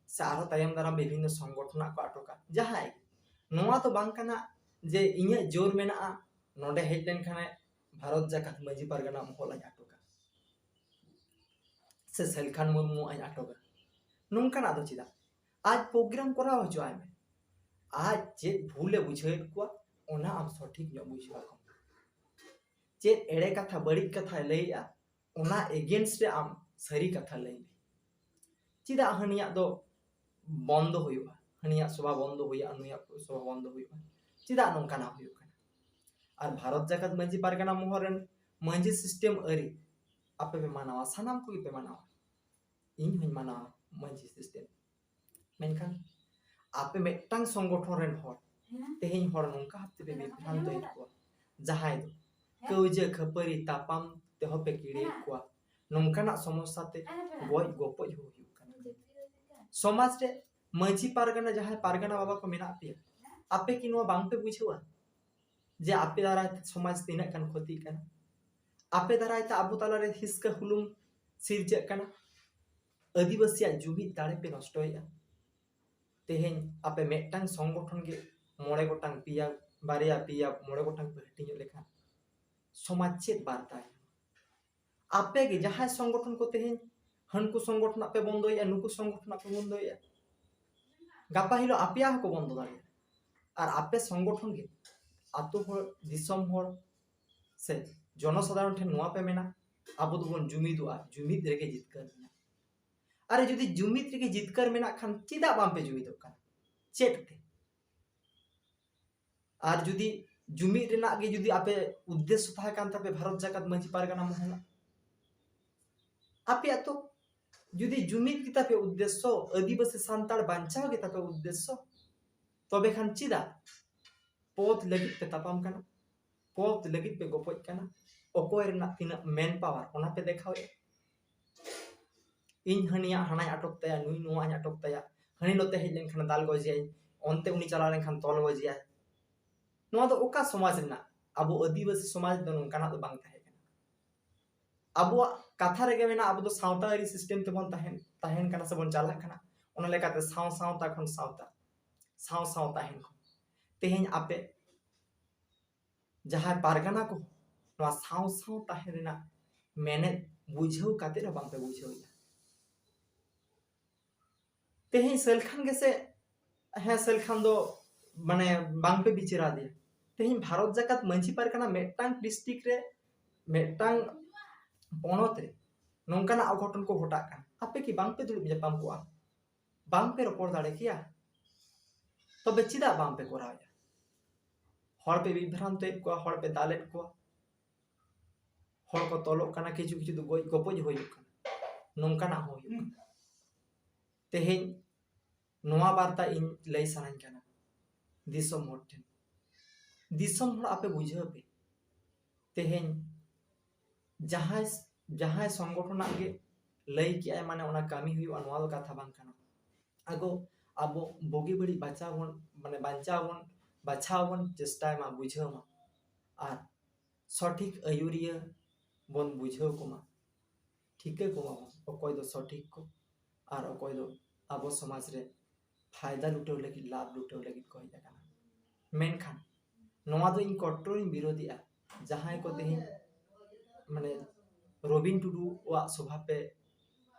ᱥᱮ ᱟᱨᱦᱚᱸ ᱛᱟᱭᱚᱢ ᱫᱟᱨᱟᱢ ᱵᱤᱵᱷᱤᱱᱱᱚ ᱥᱚᱝᱜᱚᱴᱷᱚᱱᱟᱜ ᱠᱚ ᱟᱴᱚᱠᱟ, ᱡᱟᱦᱟᱸᱭ ᱜᱮ᱾ ᱱᱚᱣᱟ ᱫᱚ ᱵᱟᱝ ᱠᱟᱱᱟ ᱡᱮ ᱤᱧᱟᱹᱜ ᱡᱳᱨ ᱢᱮᱱᱟᱜᱼᱟ, ᱱᱚᱰᱮ ᱦᱮᱡ ᱞᱮᱱᱠᱷᱟᱱᱮ ᱵᱷᱟᱨᱚᱛ ᱡᱟᱠᱟᱛ ᱢᱟᱹᱡᱷᱤ ᱯᱟᱨᱜᱟᱱᱟ ᱢᱚᱦᱚᱞ ᱟᱡ ᱟᱴᱚᱠᱟ, ᱥᱮ ᱥᱮᱞᱠᱷᱟᱱ ᱢᱩᱨᱢᱩ ᱟᱡ ᱟᱴᱚᱠᱟ᱾ ᱱᱚᱝᱠᱟᱱᱟᱜ ᱫᱚ ᱪᱮᱫᱟᱜ? ᱟᱡ ᱯᱨᱳᱜᱨᱟᱢ ᱠᱚᱨᱟᱣ ᱦᱚᱪᱚ ᱟᱭ ᱢᱮ, ᱟᱡ ᱪᱮᱫ ᱵᱷᱩᱞᱮ ᱵᱩᱡᱷᱟᱹᱣᱮᱫ ᱠᱚᱣᱟ ᱚᱱᱟ ᱟᱢ ᱥᱚᱴᱷᱤᱠ ᱧᱚᱜ ᱵᱩᱡᱷᱟᱹᱣ ᱟᱠᱚ ᱢᱮ᱾ ᱪᱮᱫ ᱮᱲᱮ ᱠᱟᱛᱷᱟ, ᱵᱟᱹᱲᱤᱡ ᱠᱟᱛᱷᱟᱭ ᱞᱟᱹᱭᱮᱜᱼᱟ, ᱚᱱᱟ against ᱨᱮ ᱟᱢ ᱥᱟᱹᱨᱤ ᱠᱟᱛᱷᱟ ᱞᱟᱹᱭ ᱢᱮ᱾ ᱪᱮᱫᱟᱜ ᱦᱟᱹᱱᱤᱭᱟᱜ ᱫᱚ ᱵᱚᱱᱫᱚ ᱦᱩᱭᱩᱜᱼᱟ, ᱦᱟᱹᱱᱤᱭᱟᱜ ᱥᱚᱵᱷᱟ ᱵᱚᱱᱫᱚ ᱦᱩᱭᱩᱜᱼᱟ, ᱱᱩᱭᱟᱜ ᱥᱚᱵᱷᱟ ᱵᱚᱱᱫᱚ ᱦᱩᱭᱩᱜᱼᱟ? ᱪᱮᱫᱟᱜ ᱱᱚᱝᱠᱟᱱᱟᱜ ᱦᱩᱭᱩᱜ ᱠᱟᱱᱟ? ᱟᱨ ᱵᱷᱟᱨᱚᱛ ᱡᱟᱠᱟᱛ ᱢᱟᱹᱡᱷᱤ ᱯᱟᱨᱜᱟᱱᱟ ᱢᱚᱦᱚᱞ ᱨᱮᱱ ᱢᱟᱹᱡᱷᱤ system ᱟᱹᱨᱤ ᱟᱯᱮ ᱯᱮ ᱢᱟᱱᱟᱣᱟ, ᱥᱟᱱᱟᱢ ᱠᱚᱜᱮ ᱯᱮ ᱢᱟᱱᱟᱣᱟ, ᱤᱧ ᱦᱚᱸᱧ ᱢᱟᱱᱟᱣᱟ ᱢᱟᱹᱡᱷᱤ system᱾ ᱢᱮᱱᱠᱷᱟᱱ ᱟᱯᱮ ᱢᱤᱫᱴᱟᱝ ᱥᱚᱝᱜᱚᱴᱷᱚᱱ ᱨᱮᱱ ᱦᱚᱲ ᱛᱮᱦᱮᱧ ᱦᱚᱲ ᱱᱚᱝᱠᱟ ᱵᱷᱟᱵ ᱛᱮᱯᱮ ᱵᱤᱵᱷᱨᱟᱱᱛᱚᱭᱮᱫ ᱠᱚᱣᱟ, ᱡᱟᱦᱟᱸᱭ ᱫᱚ ᱠᱟᱹᱣᱡᱟᱹ ᱠᱷᱟᱹᱯᱟᱹᱨᱤ ᱛᱟᱯᱟᱢ ᱛᱮᱦᱚᱸ ᱯᱮ ᱠᱤᱲᱤᱭᱮᱫ ᱠᱚᱣᱟ᱾ ᱱᱚᱝᱠᱟᱱᱟᱜ ᱥᱚᱢᱚᱥᱥᱟ ᱛᱮ ᱜᱚᱡ ᱜᱚᱯᱚᱡ ᱦᱚᱸ ᱦᱩᱭᱩᱜ ᱠᱟᱱᱟ᱾ ᱥᱚᱢᱟᱡᱽ ᱨᱮ ᱢᱟᱹᱡᱷᱤ ᱯᱟᱨᱜᱟᱱᱟ, ᱡᱟᱦᱟᱸᱭ ᱯᱟᱨᱜᱟᱱᱟ ᱵᱟᱵᱟ ᱠᱚ ᱢᱮᱱᱟᱜ ᱯᱮᱭᱟ, ᱟᱯᱮ ᱠᱤ ᱱᱚᱣᱟ ᱵᱟᱝ ᱯᱮ ᱵᱩᱡᱷᱟᱹᱣᱟ ᱡᱮ ᱟᱯᱮ ᱫᱟᱨᱟᱭ ᱛᱮ ᱥᱚᱢᱟᱡᱽ ᱛᱤᱱᱟᱹᱜ ᱜᱟᱱ ᱠᱷᱚᱛᱤᱜ ᱠᱟᱱᱟ? ᱟᱯᱮ ᱫᱟᱨᱟᱭ ᱛᱮ ᱟᱵᱚ ᱛᱟᱞᱟᱨᱮ ᱦᱤᱥᱠᱟᱹ ᱦᱩᱞᱩᱝ ᱥᱤᱨᱡᱟᱹᱜ ᱠᱟᱱᱟ, ᱟᱹᱫᱤᱵᱟᱹᱥᱤᱭᱟᱜ ᱡᱩᱢᱤᱫ ᱫᱟᱲᱮ ᱯᱮ ᱱᱚᱥᱴᱚᱭᱮᱫᱼᱟ᱾ ᱛᱮᱦᱮᱧ ᱟᱯᱮ ᱢᱤᱫᱴᱟᱝ ᱥᱚᱝᱜᱚᱴᱷᱚᱱ ᱜᱮ ᱢᱚᱬᱮ ᱜᱚᱴᱟᱝ, ᱯᱮᱭᱟ, ᱵᱟᱨᱭᱟ, ᱯᱮᱭᱟ, ᱢᱚᱬᱮ ᱜᱚᱴᱟᱝ ᱯᱮ ᱦᱟᱹᱴᱤᱧᱚᱜ ᱞᱮᱠᱷᱟᱱ ᱥᱚᱢᱟᱡᱽ ᱪᱮᱫ ᱵᱟᱨᱛᱟᱭ? ᱟᱯᱮ ᱜᱮ ᱡᱟᱦᱟᱸᱭ ᱥᱚᱝᱜᱚᱴᱷᱚᱱ ᱠᱚ ᱛᱮᱦᱮᱧ ᱦᱟᱹᱱᱠᱩ ᱥᱚᱝᱜᱚᱴᱷᱚᱱᱟᱜ ᱯᱮ ᱵᱚᱱᱫᱚᱭᱮᱫᱼᱟ, ᱱᱩᱠᱩ ᱥᱚᱝᱜᱚᱴᱷᱚᱱᱟᱜ ᱯᱮ ᱵᱚᱱᱫᱚᱭᱮᱫᱼᱟ, ᱜᱟᱯᱟ ᱦᱤᱞᱳᱜ ᱟᱯᱮᱭᱟᱜ ᱦᱚᱸᱠᱚ ᱵᱚᱱᱫᱚ ᱫᱟᱲᱮᱭᱟᱜᱼᱟ᱾ ᱟᱨ ᱟᱯᱮ ᱥᱚᱝᱜᱚᱴᱷᱚᱱ ᱜᱮ ᱟᱛᱳ ᱦᱚᱲ, ᱫᱤᱥᱚᱢ ᱦᱚᱲ ᱥᱮ ᱡᱚᱱᱚᱥᱟᱫᱷᱟᱨᱚᱱ ᱴᱷᱮᱱ ᱱᱚᱣᱟ ᱯᱮ ᱢᱮᱱᱟ, ᱟᱵᱚ ᱫᱚᱵᱚᱱ ᱡᱩᱢᱤᱫᱚᱜᱼᱟ, ᱡᱩᱢᱤᱫ ᱨᱮᱜᱮ ᱡᱤᱛᱠᱟᱹᱨ ᱢᱮᱱᱟᱜᱼᱟ᱾ ᱟᱨᱮ, ᱡᱩᱫᱤ ᱡᱩᱢᱤᱫ ᱨᱮᱜᱮ ᱡᱤᱛᱠᱟᱹᱨ ᱢᱮᱱᱟᱜ ᱠᱷᱟᱱ ᱪᱮᱫᱟᱜ ᱵᱟᱝᱯᱮ ᱡᱩᱢᱤᱫᱚᱜ ᱠᱟᱱᱟ? ᱪᱮᱫ ᱛᱮ? ᱟᱨ ᱡᱩᱫᱤ ᱡᱩᱢᱤᱫ ᱨᱮᱱᱟᱜ ᱜᱮ ᱡᱩᱫᱤ ᱟᱯᱮ ᱩᱫᱽᱫᱮᱥᱥᱚ ᱛᱟᱦᱮᱸ ᱠᱟᱱ ᱛᱟᱯᱮ ᱵᱷᱟᱨᱚᱛ ᱡᱟᱠᱟᱛ ᱢᱟᱹᱡᱷᱤ ᱯᱟᱨᱜᱟᱱᱟ ᱢᱚᱦᱚᱞᱟᱜ, ᱟᱯᱮᱭᱟᱜ ᱛᱚ ᱡᱩᱫᱤ ᱡᱩᱢᱤᱫ ᱜᱮ ᱛᱟᱯᱮ ᱩᱫᱽᱫᱮᱥᱥᱚ, ᱟᱹᱫᱤᱵᱟᱹᱥᱤ ᱥᱟᱱᱛᱟᱲ ᱵᱟᱧᱪᱟᱣ ᱜᱮ ᱛᱟᱯᱮ ᱩᱫᱽᱫᱮᱥᱥᱚ, ᱛᱚᱵᱮ ᱠᱷᱟᱱ ᱪᱮᱫᱟᱜ ᱯᱚᱫ ᱞᱟᱹᱜᱤᱫ ᱯᱮ ᱛᱟᱯᱟᱢ ᱠᱟᱱᱟ, ᱯᱚᱫ ᱞᱟᱹᱜᱤᱫ ᱯᱮ ᱜᱚᱯᱚᱡ ᱠᱟᱱᱟ? ᱚᱠᱚᱭ ᱨᱮᱱᱟᱜ ᱛᱤᱱᱟᱹᱜ ᱢᱮᱱ ᱯᱟᱣᱟᱨ ᱚᱱᱟ ᱯᱮ ᱫᱮᱠᱷᱟᱣᱮᱫᱼᱟ᱾ ᱤᱧ ᱦᱟᱹᱱᱤᱭᱟᱜ ᱦᱟᱱᱟᱧ ᱟᱴᱚᱠ ᱛᱟᱭᱟ, ᱱᱩᱭ ᱱᱚᱣᱟᱧ ᱟᱴᱚᱠ ᱛᱟᱭᱟ, ᱦᱟᱹᱱᱤ ᱱᱚᱛᱮ ᱦᱮᱡ ᱞᱮᱱᱠᱷᱟᱱ ᱫᱟᱞ ᱜᱚᱡᱮᱭᱟᱭ, ᱚᱱᱛᱮ ᱩᱱᱤ ᱪᱟᱞᱟᱣ ᱞᱮᱱᱠᱷᱟᱱ ᱛᱚᱞ ᱜᱚᱡᱮᱭᱟᱭ᱾ ᱱᱚᱣᱟ ᱫᱚ ᱚᱠᱟ ᱥᱚᱢᱟᱡᱽ ᱨᱮᱱᱟᱜ? ᱟᱵᱚ ᱟᱹᱫᱤᱵᱟᱹᱥᱤ ᱥᱚᱢᱟᱡᱽ ᱫᱚ ᱱᱚᱝᱠᱟᱱᱟᱜ ᱫᱚ ᱵᱟᱝ ᱛᱟᱦᱮᱸ ᱠᱟᱱᱟ᱾ ᱟᱵᱚᱣᱟᱜ ᱠᱟᱛᱷᱟ ᱨᱮᱜᱮ ᱢᱮᱱᱟᱜᱼᱟ, ᱟᱵᱚ ᱫᱚ ᱥᱟᱶᱛᱟ ᱟᱹᱨᱤ ᱥᱤᱥᱴᱮᱢ ᱛᱮᱵᱚᱱ ᱛᱟᱦᱮᱱ ᱛᱟᱦᱮᱱ ᱠᱟᱱᱟ ᱥᱮᱵᱚᱱ ᱪᱟᱞᱟᱜ ᱠᱟᱱᱟ᱾ ᱚᱱᱟ ᱞᱮᱠᱟᱛᱮ ᱥᱟᱶ ᱥᱟᱶᱛᱟ ᱠᱷᱚᱱ ᱥᱟᱶᱛᱟ, ᱥᱟᱶ ᱥᱟᱶ ᱛᱟᱦᱮᱱ ᱠᱷᱚᱱ ᱛᱮᱦᱮᱧ ᱟᱯᱮ ᱡᱟᱦᱟᱸᱭ ᱯᱟᱨᱜᱟᱱᱟ ᱠᱚ ᱱᱚᱣᱟ ᱥᱟᱶ ᱥᱟᱶ ᱛᱟᱦᱮᱸ ᱨᱮᱱᱟᱜ ᱢᱮᱱᱮᱫ ᱵᱩᱡᱷᱟᱹᱣ ᱠᱟᱛᱮ ᱨᱮᱦᱚᱸ ᱵᱟᱝᱯᱮ ᱵᱩᱡᱷᱟᱹᱣᱮᱫᱼᱟ᱾ ᱛᱮᱦᱮᱧ ᱥᱟᱹᱞᱠᱷᱟᱱ ᱜᱮᱥᱮ, ᱦᱮᱸ, ᱥᱟᱹᱞᱠᱷᱟᱱ ᱫᱚ ᱢᱟᱱᱮ ᱵᱟᱝᱯᱮ ᱵᱤᱪᱟᱹᱨ ᱟᱫᱮᱭᱟ᱾ ᱛᱮᱦᱮᱧ ᱵᱷᱟᱨᱚᱛ ᱡᱟᱠᱟᱛ ᱢᱟᱹᱡᱷᱤ ᱯᱟᱨᱜᱟᱱᱟ ᱢᱤᱫᱴᱟᱝ ᱰᱤᱥᱴᱨᱤᱠᱴ ᱨᱮ, ᱢᱤᱫᱴᱟᱝ ᱯᱚᱱᱚᱛ ᱨᱮ ᱱᱚᱝᱠᱟᱱᱟᱜ ᱚᱜᱷᱚᱴᱚᱱ ᱠᱚ ᱜᱷᱚᱴᱟᱜ ᱠᱟᱱᱟ, ᱟᱯᱮ ᱠᱤ ᱵᱟᱝᱯᱮ ᱫᱩᱲᱩᱵ ᱧᱟᱯᱟᱢ ᱠᱚᱜᱼᱟ? ᱵᱟᱝᱯᱮ ᱨᱚᱯᱚᱲ ᱫᱟᱲᱮ ᱠᱮᱭᱟ? ᱛᱚᱵᱮ ᱪᱮᱫᱟᱜ ᱵᱟᱝᱯᱮ ᱠᱚᱨᱟᱣᱮᱫᱼᱟ? ᱦᱚᱲ ᱯᱮ ᱵᱤᱵᱷᱨᱟᱱᱛᱚᱭᱮᱫ ᱠᱚᱣᱟ, ᱦᱚᱲ ᱯᱮ ᱫᱟᱞᱮᱫ ᱠᱚᱣᱟ, ᱦᱚᱲ ᱠᱚ ᱛᱚᱞᱚᱜ ᱠᱟᱱᱟ, ᱠᱤᱪᱷᱩ ᱠᱤᱪᱷᱩ ᱫᱚ ᱜᱚᱡ ᱜᱚᱯᱚᱡ ᱦᱩᱭᱩᱜ ᱠᱟᱱᱟ, ᱱᱚᱝᱠᱟᱱᱟᱜ ᱦᱚᱸ ᱦᱩᱭᱩᱜ ᱠᱟᱱᱟ᱾ ᱛᱮᱦᱮᱧ ᱱᱚᱣᱟ ᱵᱟᱨᱛᱟ ᱤᱧ ᱞᱟᱹᱭ ᱥᱟᱱᱟᱧ ᱠᱟᱱᱟ ᱫᱤᱥᱚᱢ ᱦᱚᱲ ᱴᱷᱮᱱ᱾ ᱫᱤᱥᱚᱢ ᱦᱚᱲ ᱟᱯᱮ ᱵᱩᱡᱷᱟᱹᱣ ᱯᱮ, ᱛᱮᱦᱮᱧ ᱡᱟᱦᱟᱸᱭ ᱡᱟᱦᱟᱸᱭ ᱥᱚᱝᱜᱚᱴᱷᱚᱱᱟᱜ ᱜᱮ ᱞᱟᱹᱭ ᱠᱮᱜᱼᱟᱭ ᱢᱟᱱᱮ ᱚᱱᱟ ᱠᱟᱹᱢᱤ ᱦᱩᱭᱩᱜᱼᱟ, ᱱᱚᱣᱟ ᱫᱚ ᱠᱟᱛᱷᱟ ᱵᱟᱝ ᱠᱟᱱᱟ᱾ ᱟᱵᱚ ᱟᱵᱚ ᱵᱩᱜᱤ ᱵᱟᱹᱲᱤᱡ ᱵᱟᱪᱷᱟᱣ ᱵᱚᱱ, ᱢᱟᱱᱮ ᱵᱟᱧᱪᱟᱣ ᱵᱚᱱ ᱵᱟᱪᱷᱟᱣ ᱵᱚᱱ ᱪᱮᱥᱴᱟᱭ ᱢᱟ, ᱵᱩᱡᱷᱟᱹᱣ ᱢᱟ, ᱟᱨ ᱥᱚᱴᱷᱤᱠ ᱟᱹᱭᱩᱨᱤᱭᱟᱹ ᱵᱚᱱ ᱵᱩᱡᱷᱟᱹᱣ ᱠᱚᱢᱟ, ᱴᱷᱤᱠᱟᱹ ᱠᱚᱢᱟ ᱵᱚᱱ ᱚᱠᱚᱭ ᱫᱚ ᱥᱚᱴᱷᱤᱠ ᱠᱚ ᱟᱨ ᱚᱠᱚᱭ ᱫᱚ ᱟᱵᱚ ᱥᱚᱢᱟᱡᱽ ᱨᱮ ᱯᱷᱟᱭᱫᱟ ᱞᱩᱴᱟᱹᱣ ᱞᱟᱹᱜᱤᱫ, ᱞᱟᱵᱷ ᱞᱩᱴᱟᱹᱣ ᱞᱟᱹᱜᱤᱫ ᱠᱚ ᱦᱮᱡ ᱟᱠᱟᱱᱟ᱾ ᱢᱮᱱᱠᱷᱟᱱ ᱱᱚᱣᱟ ᱫᱚ ᱤᱧ ᱠᱚᱴᱨᱚ ᱤᱧ ᱵᱤᱨᱳᱫᱷᱤᱜᱼᱟ᱾ ᱡᱟᱦᱟᱸᱭ ᱠᱚ ᱛᱮᱦᱮᱧ ᱢᱟᱱᱮ ᱨᱚᱵᱤᱱ ᱴᱩᱰᱩᱣᱟᱜ ᱥᱚᱵᱷᱟ ᱯᱮ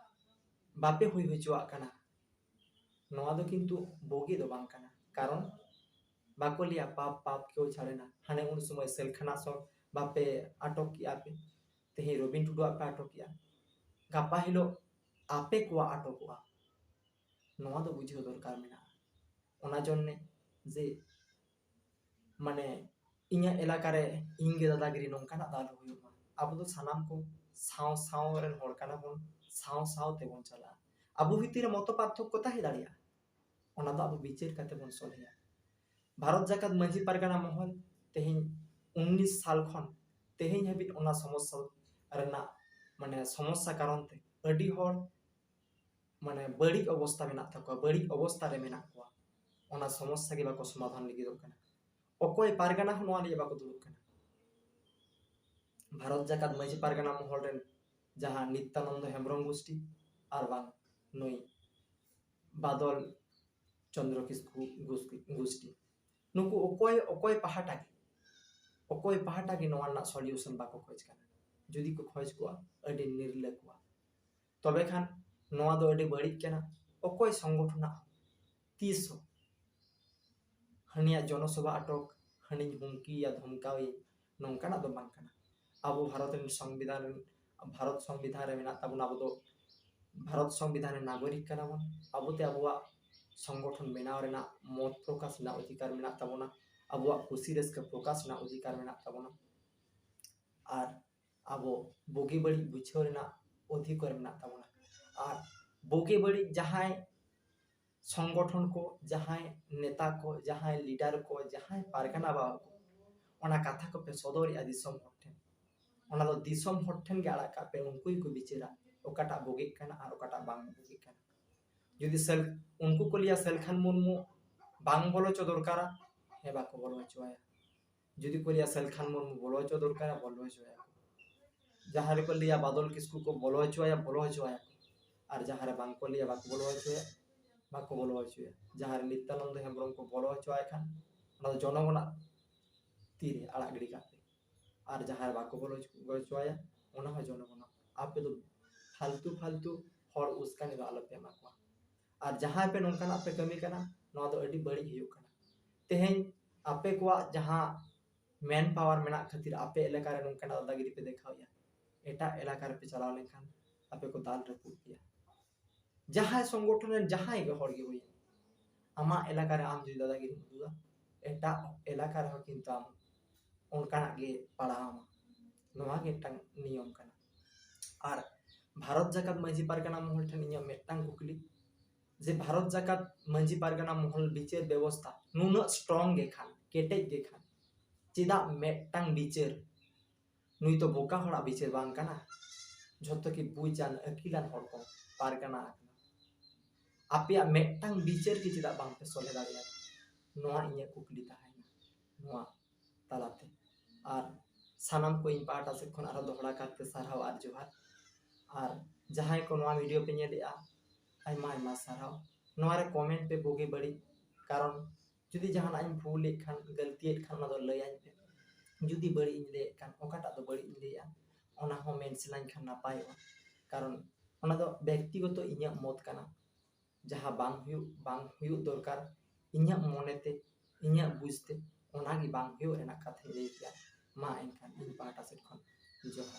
ᱵᱟᱯᱮ ᱦᱩᱭ ᱦᱚᱪᱚᱣᱟᱜ ᱠᱟᱱᱟ, ᱱᱚᱣᱟ ᱫᱚ ᱠᱤᱱᱛᱩ ᱵᱩᱜᱤ ᱫᱚ ᱵᱟᱝ ᱠᱟᱱᱟ᱾ ᱠᱟᱨᱚᱱ ᱵᱟᱠᱚ ᱞᱟᱹᱭᱟ ᱯᱟᱯ ᱯᱟᱯ ᱠᱮᱣ ᱪᱷᱟᱲᱮ ᱱᱟ᱾ ᱦᱟᱱᱮ ᱩᱱ ᱥᱚᱢᱚᱭ ᱥᱮᱞᱠᱷᱟᱱᱟ ᱥᱚᱝ ᱵᱟᱯᱮ ᱟᱴᱚᱠ ᱠᱮᱜᱼᱟ ᱯᱮ, ᱛᱮᱦᱮᱧ ᱨᱚᱵᱤᱱ ᱴᱩᱰᱩᱣᱟᱜ ᱯᱮ ᱟᱴᱚᱠ ᱠᱮᱜᱼᱟ, ᱜᱟᱯᱟ ᱦᱤᱞᱳᱜ ᱟᱯᱮ ᱠᱚᱣᱟᱜ ᱟᱴᱚᱠᱚᱜᱼᱟ᱾ ᱱᱚᱣᱟ ᱫᱚ ᱵᱩᱡᱷᱟᱹᱣ ᱫᱚᱨᱠᱟᱨ ᱢᱮᱱᱟᱜᱼᱟ᱾ ᱚᱱᱟ ᱡᱚᱱᱱᱮ ᱡᱮ ᱢᱟᱱᱮ ᱤᱧᱟᱹᱜ ᱮᱞᱟᱠᱟ ᱨᱮ ᱤᱧ ᱜᱮ ᱫᱟᱫᱟᱜᱤᱨᱤ, ᱱᱚᱝᱠᱟᱱᱟᱜ ᱫᱚ ᱟᱞᱚ ᱦᱩᱭᱩᱜ ᱢᱟ᱾ ᱟᱵᱚ ᱫᱚ ᱥᱟᱱᱟᱢ ᱠᱚ ᱥᱟᱶ ᱥᱟᱶ ᱨᱮᱱ ᱦᱚᱲ ᱠᱟᱱᱟ ᱵᱚᱱ, ᱥᱟᱶ ᱥᱟᱶ ᱛᱮᱵᱚᱱ ᱪᱟᱞᱟᱜᱼᱟ᱾ ᱟᱵᱚ ᱵᱷᱤᱛᱤᱨ ᱨᱮ ᱢᱚᱛᱚ ᱯᱟᱨᱛᱷᱚᱠᱠᱚ ᱛᱟᱦᱮᱸ ᱫᱟᱲᱮᱭᱟᱜᱼᱟ, ᱚᱱᱟ ᱫᱚ ᱟᱵᱚ ᱵᱤᱪᱟᱹᱨ ᱠᱟᱛᱮ ᱵᱚᱱ ᱥᱚᱞᱦᱮᱭᱟ᱾ ᱵᱷᱟᱨᱚᱛ ᱡᱟᱠᱟᱛ ᱢᱟᱹᱡᱷᱤ ᱯᱟᱨᱜᱟᱱᱟ ᱢᱚᱦᱚᱞ ᱛᱮᱦᱮᱧ ᱩᱱᱤᱥ ᱥᱟᱞ ᱠᱷᱚᱱ ᱛᱮᱦᱮᱧ ᱦᱟᱹᱵᱤᱡ ᱚᱱᱟ ᱥᱚᱢᱚᱥᱥᱟ ᱨᱮᱱᱟᱜ ᱢᱟᱱᱮ ᱥᱚᱢᱚᱥᱥᱟ ᱠᱟᱨᱚᱱ ᱛᱮ ᱟᱹᱰᱤ ᱦᱚᱲ ᱢᱟᱱᱮ ᱵᱟᱹᱲᱤᱡ ᱚᱵᱚᱥᱛᱟ ᱢᱮᱱᱟᱜ ᱛᱟᱠᱚᱣᱟ, ᱵᱟᱹᱲᱤᱡ ᱚᱵᱚᱥᱛᱟ ᱨᱮ ᱢᱮᱱᱟᱜ ᱠᱚᱣᱟ᱾ ᱚᱱᱟ ᱥᱚᱢᱚᱥᱥᱟ ᱜᱮ ᱵᱟᱠᱚ ᱥᱚᱢᱟᱫᱷᱟᱱ ᱞᱟᱹᱜᱤᱫᱚᱜ ᱠᱟᱱᱟ᱾ ᱚᱠᱚᱭ ᱯᱟᱨᱜᱟᱱᱟ ᱦᱚᱸ ᱱᱚᱣᱟ ᱞᱟᱹᱜᱤᱫ ᱵᱟᱠᱚ ᱫᱩᱲᱩᱵ ᱠᱟᱱᱟ᱾ ᱵᱷᱟᱨᱚᱛ ᱡᱟᱠᱟᱛ ᱢᱟᱹᱡᱷᱤ ᱯᱟᱨᱜᱟᱱᱟ ᱢᱚᱦᱚᱞ ᱨᱮᱱ ᱡᱟᱦᱟᱸ ᱱᱤᱛᱭᱟᱱᱚᱱᱫᱚ ᱦᱮᱢᱵᱨᱚᱢ ᱜᱩᱥᱴᱤ ᱟᱨ ᱵᱟᱝ ᱱᱩᱭ ᱵᱟᱫᱚᱞ ᱪᱚᱱᱫᱨᱚ ᱠᱤᱥᱠᱩ ᱜᱩᱥ-, ᱜᱩᱥᱴᱤ, ᱱᱩᱠᱩ ᱚᱠᱚᱭ ᱚᱠᱚᱭ ᱯᱟᱦᱴᱟ ᱜᱮ ᱚᱠᱚᱭ ᱯᱟᱦᱴᱟ ᱜᱮ ᱱᱚᱣᱟ ᱨᱮᱱᱟᱜ ᱥᱚᱞᱤᱭᱩᱥᱚᱱ ᱵᱟᱠᱚ ᱠᱷᱚᱡᱽ ᱠᱟᱱᱟ᱾ ᱡᱩᱫᱤ ᱠᱚ ᱠᱷᱚᱡᱽ ᱠᱚᱣᱟ, ᱟᱹᱰᱤ ᱱᱤᱨᱞᱟᱹ ᱠᱚᱣᱟ᱾ ᱛᱚᱵᱮ ᱠᱷᱟᱱ ᱱᱚᱣᱟ ᱫᱚ ᱟᱹᱰᱤ ᱵᱟᱹᱲᱤᱡ ᱠᱟᱱᱟ᱾ ᱚᱠᱚᱭ ᱥᱚᱝᱜᱚᱴᱷᱚᱱᱟᱜ ᱦᱚᱸ ᱛᱤᱥ ᱦᱚᱸ ᱦᱟᱹᱱᱤᱭᱟᱜ ᱡᱚᱱᱚᱥᱚᱵᱷᱟ ᱟᱴᱚᱠ, ᱦᱟᱹᱱᱤᱧ ᱦᱩᱢᱠᱤᱭᱟ, ᱫᱷᱚᱢᱠᱟᱣᱤᱧ, ᱱᱚᱝᱠᱟᱱᱟᱜ ᱫᱚ ᱵᱟᱝ ᱠᱟᱱᱟ᱾ ᱟᱵᱚ ᱵᱷᱟᱨᱚᱛ ᱨᱮᱱ ᱥᱚᱝᱵᱤᱫᱷᱟᱱ ᱨᱮᱱ, ᱵᱷᱟᱨᱚᱛ ᱥᱚᱝᱵᱤᱫᱷᱟᱱ ᱨᱮ ᱢᱮᱱᱟᱜ ᱛᱟᱵᱚᱱᱟ, ᱟᱵᱚ ᱫᱚ ᱵᱷᱟᱨᱚᱛ ᱥᱚᱝᱵᱤᱫᱷᱟᱱ ᱨᱮᱱ ᱱᱟᱜᱚᱨᱤᱠ ᱠᱟᱱᱟ ᱵᱚᱱ᱾ ᱟᱵᱚᱛᱮ ᱟᱵᱚᱣᱟᱜ ᱥᱚᱝᱜᱚᱴᱷᱚᱱ ᱵᱮᱱᱟᱣ ᱨᱮᱱᱟᱜ, ᱢᱚᱛ ᱯᱨᱚᱠᱟᱥ ᱨᱮᱱᱟᱜ ᱚᱫᱷᱤᱠᱟᱨ ᱢᱮᱱᱟᱜ ᱛᱟᱵᱚᱱᱟ, ᱟᱵᱚᱣᱟᱜ ᱠᱩᱥᱤ ᱨᱟᱹᱥᱠᱟᱹ ᱯᱨᱚᱠᱟᱥ ᱨᱮᱱᱟᱜ ᱚᱫᱷᱤᱠᱟᱨ ᱢᱮᱱᱟᱜ ᱛᱟᱵᱚᱱᱟ, ᱟᱨ ᱟᱵᱚ ᱵᱩᱜᱤ ᱵᱟᱹᱲᱤᱡ ᱵᱩᱡᱷᱟᱹᱣ ᱨᱮᱱᱟᱜ ᱚᱫᱷᱤᱠᱟᱨ ᱢᱮᱱᱟᱜ ᱛᱟᱵᱚᱱᱟ᱾ ᱟᱨ ᱵᱩᱜᱤ ᱵᱟᱹᱲᱤᱡ ᱡᱟᱦᱟᱸᱭ ᱥᱚᱝᱜᱚᱴᱷᱚᱱ ᱠᱚ, ᱡᱟᱦᱟᱸᱭ ᱱᱮᱛᱟ ᱠᱚ, ᱡᱟᱦᱟᱸᱭ ᱞᱤᱰᱟᱨ ᱠᱚ, ᱡᱟᱦᱟᱸᱭ ᱯᱟᱨᱜᱟᱱᱟ ᱵᱟᱵᱟ ᱠᱚ ᱚᱱᱟ ᱠᱟᱛᱷᱟ ᱠᱚᱯᱮ ᱥᱚᱫᱚᱨᱮᱜᱼᱟ ᱫᱤᱥᱚᱢ ᱦᱚᱲ ᱴᱷᱮᱱ, ᱚᱱᱟ ᱫᱚ ᱫᱤᱥᱚᱢ ᱦᱚᱲ ᱴᱷᱮᱱ ᱜᱮ ᱟᱲᱟᱜ ᱠᱟᱜ ᱯᱮ, ᱩᱱᱠᱩ ᱜᱮᱠᱚ ᱵᱤᱪᱟᱹᱨᱟ ᱚᱠᱟᱴᱟᱜ ᱵᱩᱜᱤᱜ ᱠᱟᱱᱟ ᱟᱨ ᱚᱠᱟᱴᱟᱜ ᱵᱟᱝ ᱵᱩᱜᱤᱜ ᱠᱟᱱᱟ᱾ ᱡᱩᱫᱤ ᱥᱮᱞ-, ᱩᱱᱠᱩ ᱠᱚ ᱞᱟᱹᱭᱟ ᱥᱮᱞᱠᱷᱟᱱ ᱢᱩᱨᱢᱩ ᱵᱟᱝ ᱵᱚᱞᱚ ᱦᱚᱪᱚ ᱫᱚᱨᱠᱟᱨᱟ, ᱦᱮᱸ, ᱵᱟᱠᱚ ᱵᱚᱞᱚ ᱦᱚᱪᱚᱣᱟᱭᱟ᱾ ᱡᱩᱫᱤ ᱠᱚ ᱞᱟᱹᱭᱟ ᱥᱮᱞᱠᱷᱟᱱ ᱢᱩᱨᱢᱩ ᱵᱚᱞᱚ ᱦᱚᱪᱚ ᱫᱚᱨᱠᱟᱨᱟ, ᱵᱚᱞᱚ ᱦᱚᱪᱚᱣᱟᱭᱟ ᱠᱚ᱾ ᱡᱟᱦᱟᱸ ᱨᱮᱠᱚ ᱞᱟᱹᱭᱟ ᱵᱟᱫᱚᱞ ᱠᱤᱥᱠᱩ ᱠᱚ ᱵᱚᱞᱚ ᱦᱚᱪᱚᱣᱟᱭᱟ, ᱵᱚᱞᱚ ᱦᱚᱪᱚᱣᱟᱭᱟ ᱠᱚ᱾ ᱟᱨ ᱡᱟᱦᱟᱸ ᱨᱮ ᱵᱟᱝ ᱠᱚ ᱞᱟᱹᱭᱟ, ᱵᱟᱠᱚ ᱵᱚᱞᱚ ᱦᱚᱪᱚᱭᱟ, ᱵᱟᱠᱚ ᱵᱚᱞᱚ ᱦᱚᱪᱚᱭᱟ᱾ ᱡᱟᱦᱟᱸ ᱨᱮ ᱱᱤᱛᱭᱟᱱᱚᱱᱫᱚ ᱦᱮᱢᱵᱨᱚᱢ ᱠᱚ ᱵᱚᱞᱚ ᱦᱚᱪᱚᱣᱟᱭ ᱠᱷᱟᱱ, ᱚᱱᱟ ᱫᱚ ᱡᱚᱱᱚᱜᱚᱱᱟᱜ ᱛᱤᱨᱮ ᱟᱲᱟᱜ ᱜᱤᱰᱤ ᱠᱟᱜ ᱯᱮ᱾ ᱟᱨ ᱡᱟᱦᱟᱸᱭ ᱵᱟᱠᱚ ᱵᱚᱞᱚ ᱦᱚᱪᱚᱣᱟᱭᱟ, ᱚᱱᱟ ᱦᱚᱸ ᱡᱚᱱᱚᱜᱚᱱᱚᱜ᱾ ᱟᱯᱮ ᱫᱚ ᱯᱷᱟᱞᱛᱩ ᱯᱷᱟᱞᱛᱩ ᱦᱚᱲ ᱩᱥᱠᱟᱱᱤ ᱫᱚ ᱟᱞᱚᱯᱮ ᱮᱢᱟ ᱠᱚᱣᱟ᱾ ᱟᱨ ᱡᱟᱦᱟᱸᱭ ᱯᱮ ᱱᱚᱝᱠᱟᱱᱟᱜ ᱯᱮ ᱠᱟᱹᱢᱤ ᱠᱟᱱᱟ, ᱱᱚᱣᱟ ᱫᱚ ᱟᱹᱰᱤ ᱵᱟᱹᱲᱤᱡ ᱦᱩᱭᱩᱜ ᱠᱟᱱᱟ᱾ ᱛᱮᱦᱮᱧ ᱟᱯᱮ ᱠᱚᱣᱟᱜ ᱡᱟᱦᱟᱸ ᱢᱮᱱ ᱯᱟᱣᱟᱨ ᱢᱮᱱᱟᱜ ᱠᱷᱟᱹᱛᱤᱨ ᱟᱯᱮ ᱮᱞᱟᱠᱟ ᱨᱮ ᱱᱚᱝᱠᱟᱱᱟᱜ ᱫᱟᱫᱟᱜᱤᱨᱤ ᱯᱮ ᱫᱮᱠᱷᱟᱣᱮᱫᱼᱟ, ᱮᱴᱟᱜ ᱮᱞᱟᱠᱟ ᱨᱮᱯᱮ ᱪᱟᱞᱟᱣ ᱞᱮᱱᱠᱷᱟᱱ ᱟᱯᱮ ᱠᱚ ᱫᱟᱞ ᱨᱟᱹᱯᱩᱫ ᱯᱮᱭᱟ᱾ ᱡᱟᱦᱟᱸᱭ ᱥᱚᱝᱜᱚᱴᱷᱚᱱ ᱨᱮᱱ ᱡᱟᱦᱟᱸᱭ ᱜᱮ ᱦᱚᱲ ᱜᱮ ᱦᱩᱭᱮᱱ, ᱟᱢᱟᱜ ᱮᱞᱟᱠᱟ ᱨᱮ ᱟᱢ ᱡᱩᱫᱤ ᱫᱟᱫᱟᱜᱤᱨᱤᱢ ᱩᱫᱩᱜᱟ, ᱮᱴᱟᱜ ᱮᱞᱟᱠᱟ ᱨᱮᱦᱚᱸ ᱠᱤᱱᱛᱩ ᱟᱢ ᱚᱱᱠᱟᱱᱟᱜ ᱜᱮ ᱯᱟᱲᱟᱣ ᱟᱢᱟ᱾ ᱱᱚᱣᱟ ᱜᱮ ᱢᱤᱫᱴᱟᱝ ᱱᱤᱭᱚᱢ ᱠᱟᱱᱟ᱾ ᱟᱨ ᱵᱷᱟᱨᱚᱛ ᱡᱟᱠᱟᱛ ᱢᱟᱹᱡᱷᱤ ᱯᱟᱨᱜᱟᱱᱟ ᱢᱚᱦᱚᱞ ᱴᱷᱮᱱ ᱤᱧᱟᱹᱜ ᱢᱤᱫᱴᱟᱝ ᱠᱩᱠᱞᱤ, ᱡᱮ ᱵᱷᱟᱨᱚᱛ ᱡᱟᱠᱟᱛ ᱢᱟᱹᱡᱷᱤ ᱯᱟᱨᱜᱟᱱᱟ ᱢᱚᱦᱚᱞ ᱵᱤᱪᱟᱹᱨ ᱵᱮᱵᱚᱥᱛᱷᱟ ᱱᱩᱱᱟᱹᱜ ᱥᱴᱨᱚᱝ ᱜᱮ ᱠᱷᱟᱱ, ᱠᱮᱴᱮᱡ ᱜᱮ ᱠᱷᱟᱱ, ᱪᱮᱫᱟᱜ ᱢᱤᱫᱴᱟᱝ ᱵᱤᱪᱟᱹᱨ, ᱱᱩᱭ ᱛᱚ ᱵᱚᱠᱟ ᱦᱚᱲᱟᱜ ᱵᱤᱪᱟᱹᱨ ᱵᱟᱝ ᱠᱟᱱᱟ, ᱡᱷᱚᱛᱚ ᱠᱤ ᱵᱩᱡᱟᱱ ᱟᱹᱠᱤᱞᱟᱱ ᱦᱚᱲ ᱠᱚ ᱯᱟᱨᱜᱟᱱᱟ ᱟᱠᱟᱱᱟ? ᱟᱯᱮᱭᱟᱜ ᱢᱤᱫᱴᱟᱝ ᱵᱤᱪᱟᱹᱨ ᱜᱮ ᱪᱮᱫᱟᱜ ᱵᱟᱝ ᱯᱮ ᱥᱚᱞᱦᱮ ᱫᱟᱲᱮᱭᱟᱜᱼᱟ? ᱱᱚᱣᱟ ᱤᱧᱟᱹᱜ ᱠᱩᱠᱞᱤ ᱛᱟᱦᱮᱸᱭᱮᱱᱟ ᱱᱚᱣᱟ ᱛᱟᱞᱟᱛᱮ᱾ ᱟᱨ ᱥᱟᱱᱟᱢ ᱠᱚ ᱤᱧ ᱯᱟᱦᱴᱟ ᱥᱮᱫ ᱠᱷᱚᱱ ᱟᱨᱦᱚᱸ ᱫᱚᱦᱲᱟ ᱠᱟᱨᱛᱮ ᱥᱟᱨᱦᱟᱣ ᱟᱨ ᱡᱚᱦᱟᱨ᱾ ᱟᱨ ᱡᱟᱦᱟᱸᱭ ᱠᱚ ᱱᱚᱣᱟ ᱵᱷᱤᱰᱤᱭᱳ ᱯᱮ ᱧᱮᱞᱮᱫᱼᱟ, ᱟᱭᱢᱟ ᱟᱭᱢᱟ ᱥᱟᱨᱦᱟᱣ᱾ ᱱᱚᱣᱟ ᱨᱮ ᱠᱚᱢᱮᱱᱴ ᱯᱮ ᱵᱩᱜᱤ ᱵᱟᱹᱲᱤᱡ, ᱠᱟᱨᱚᱱ ᱡᱩᱫᱤ ᱡᱟᱦᱟᱱᱟᱜ ᱤᱧ ᱵᱷᱩᱞᱮᱫ ᱠᱷᱟᱱ, ᱜᱟᱹᱞᱛᱤᱭᱮᱫ ᱠᱷᱟᱱ, ᱚᱱᱟ ᱫᱚ ᱞᱟᱹᱭᱟᱹᱧ ᱯᱮ᱾ ᱡᱩᱫᱤ ᱵᱟᱹᱲᱤᱡ ᱤᱧ ᱞᱟᱹᱭᱮᱫ ᱠᱷᱟᱱ, ᱚᱠᱟᱴᱟᱜ ᱫᱚ ᱵᱟᱹᱲᱤᱡ ᱤᱧ ᱞᱟᱹᱭᱮᱫᱼᱟ, ᱚᱱᱟ ᱦᱚᱸ ᱢᱮᱱ ᱥᱟᱱᱟᱧ ᱠᱷᱟᱱ ᱱᱟᱯᱟᱭᱚᱜᱼᱟ᱾ ᱠᱟᱨᱚᱱ ᱚᱱᱟ ᱫᱚ ᱵᱮᱠᱛᱤᱜᱚᱛᱚ ᱤᱧᱟᱹᱜ ᱢᱚᱛ ᱠᱟᱱᱟ᱾ ᱡᱟᱦᱟᱸ ᱵᱟᱝ ᱦᱩᱭᱩᱜ, ᱵᱟᱝ ᱦᱩᱭᱩᱜ ᱫᱚᱨᱠᱟᱨ, ᱤᱧᱟᱹᱜ ᱢᱚᱱᱮᱛᱮ, ᱤᱧᱟᱹᱜ ᱵᱩᱡᱽᱛᱮ, ᱚᱱᱟᱜᱮ ᱵᱟᱝ ᱦᱩᱭᱩᱜ ᱨᱮᱱᱟᱜ ᱠᱟᱛᱷᱟᱧ ᱞᱟᱹᱭ ᱠᱮᱜᱼᱟ᱾ ᱢᱟ ᱮᱱᱠᱷᱟᱱ ᱤᱧ ᱯᱟᱦᱴᱟ ᱥᱮᱫ ᱠᱷᱚᱱ ᱡᱚᱦᱟᱨ᱾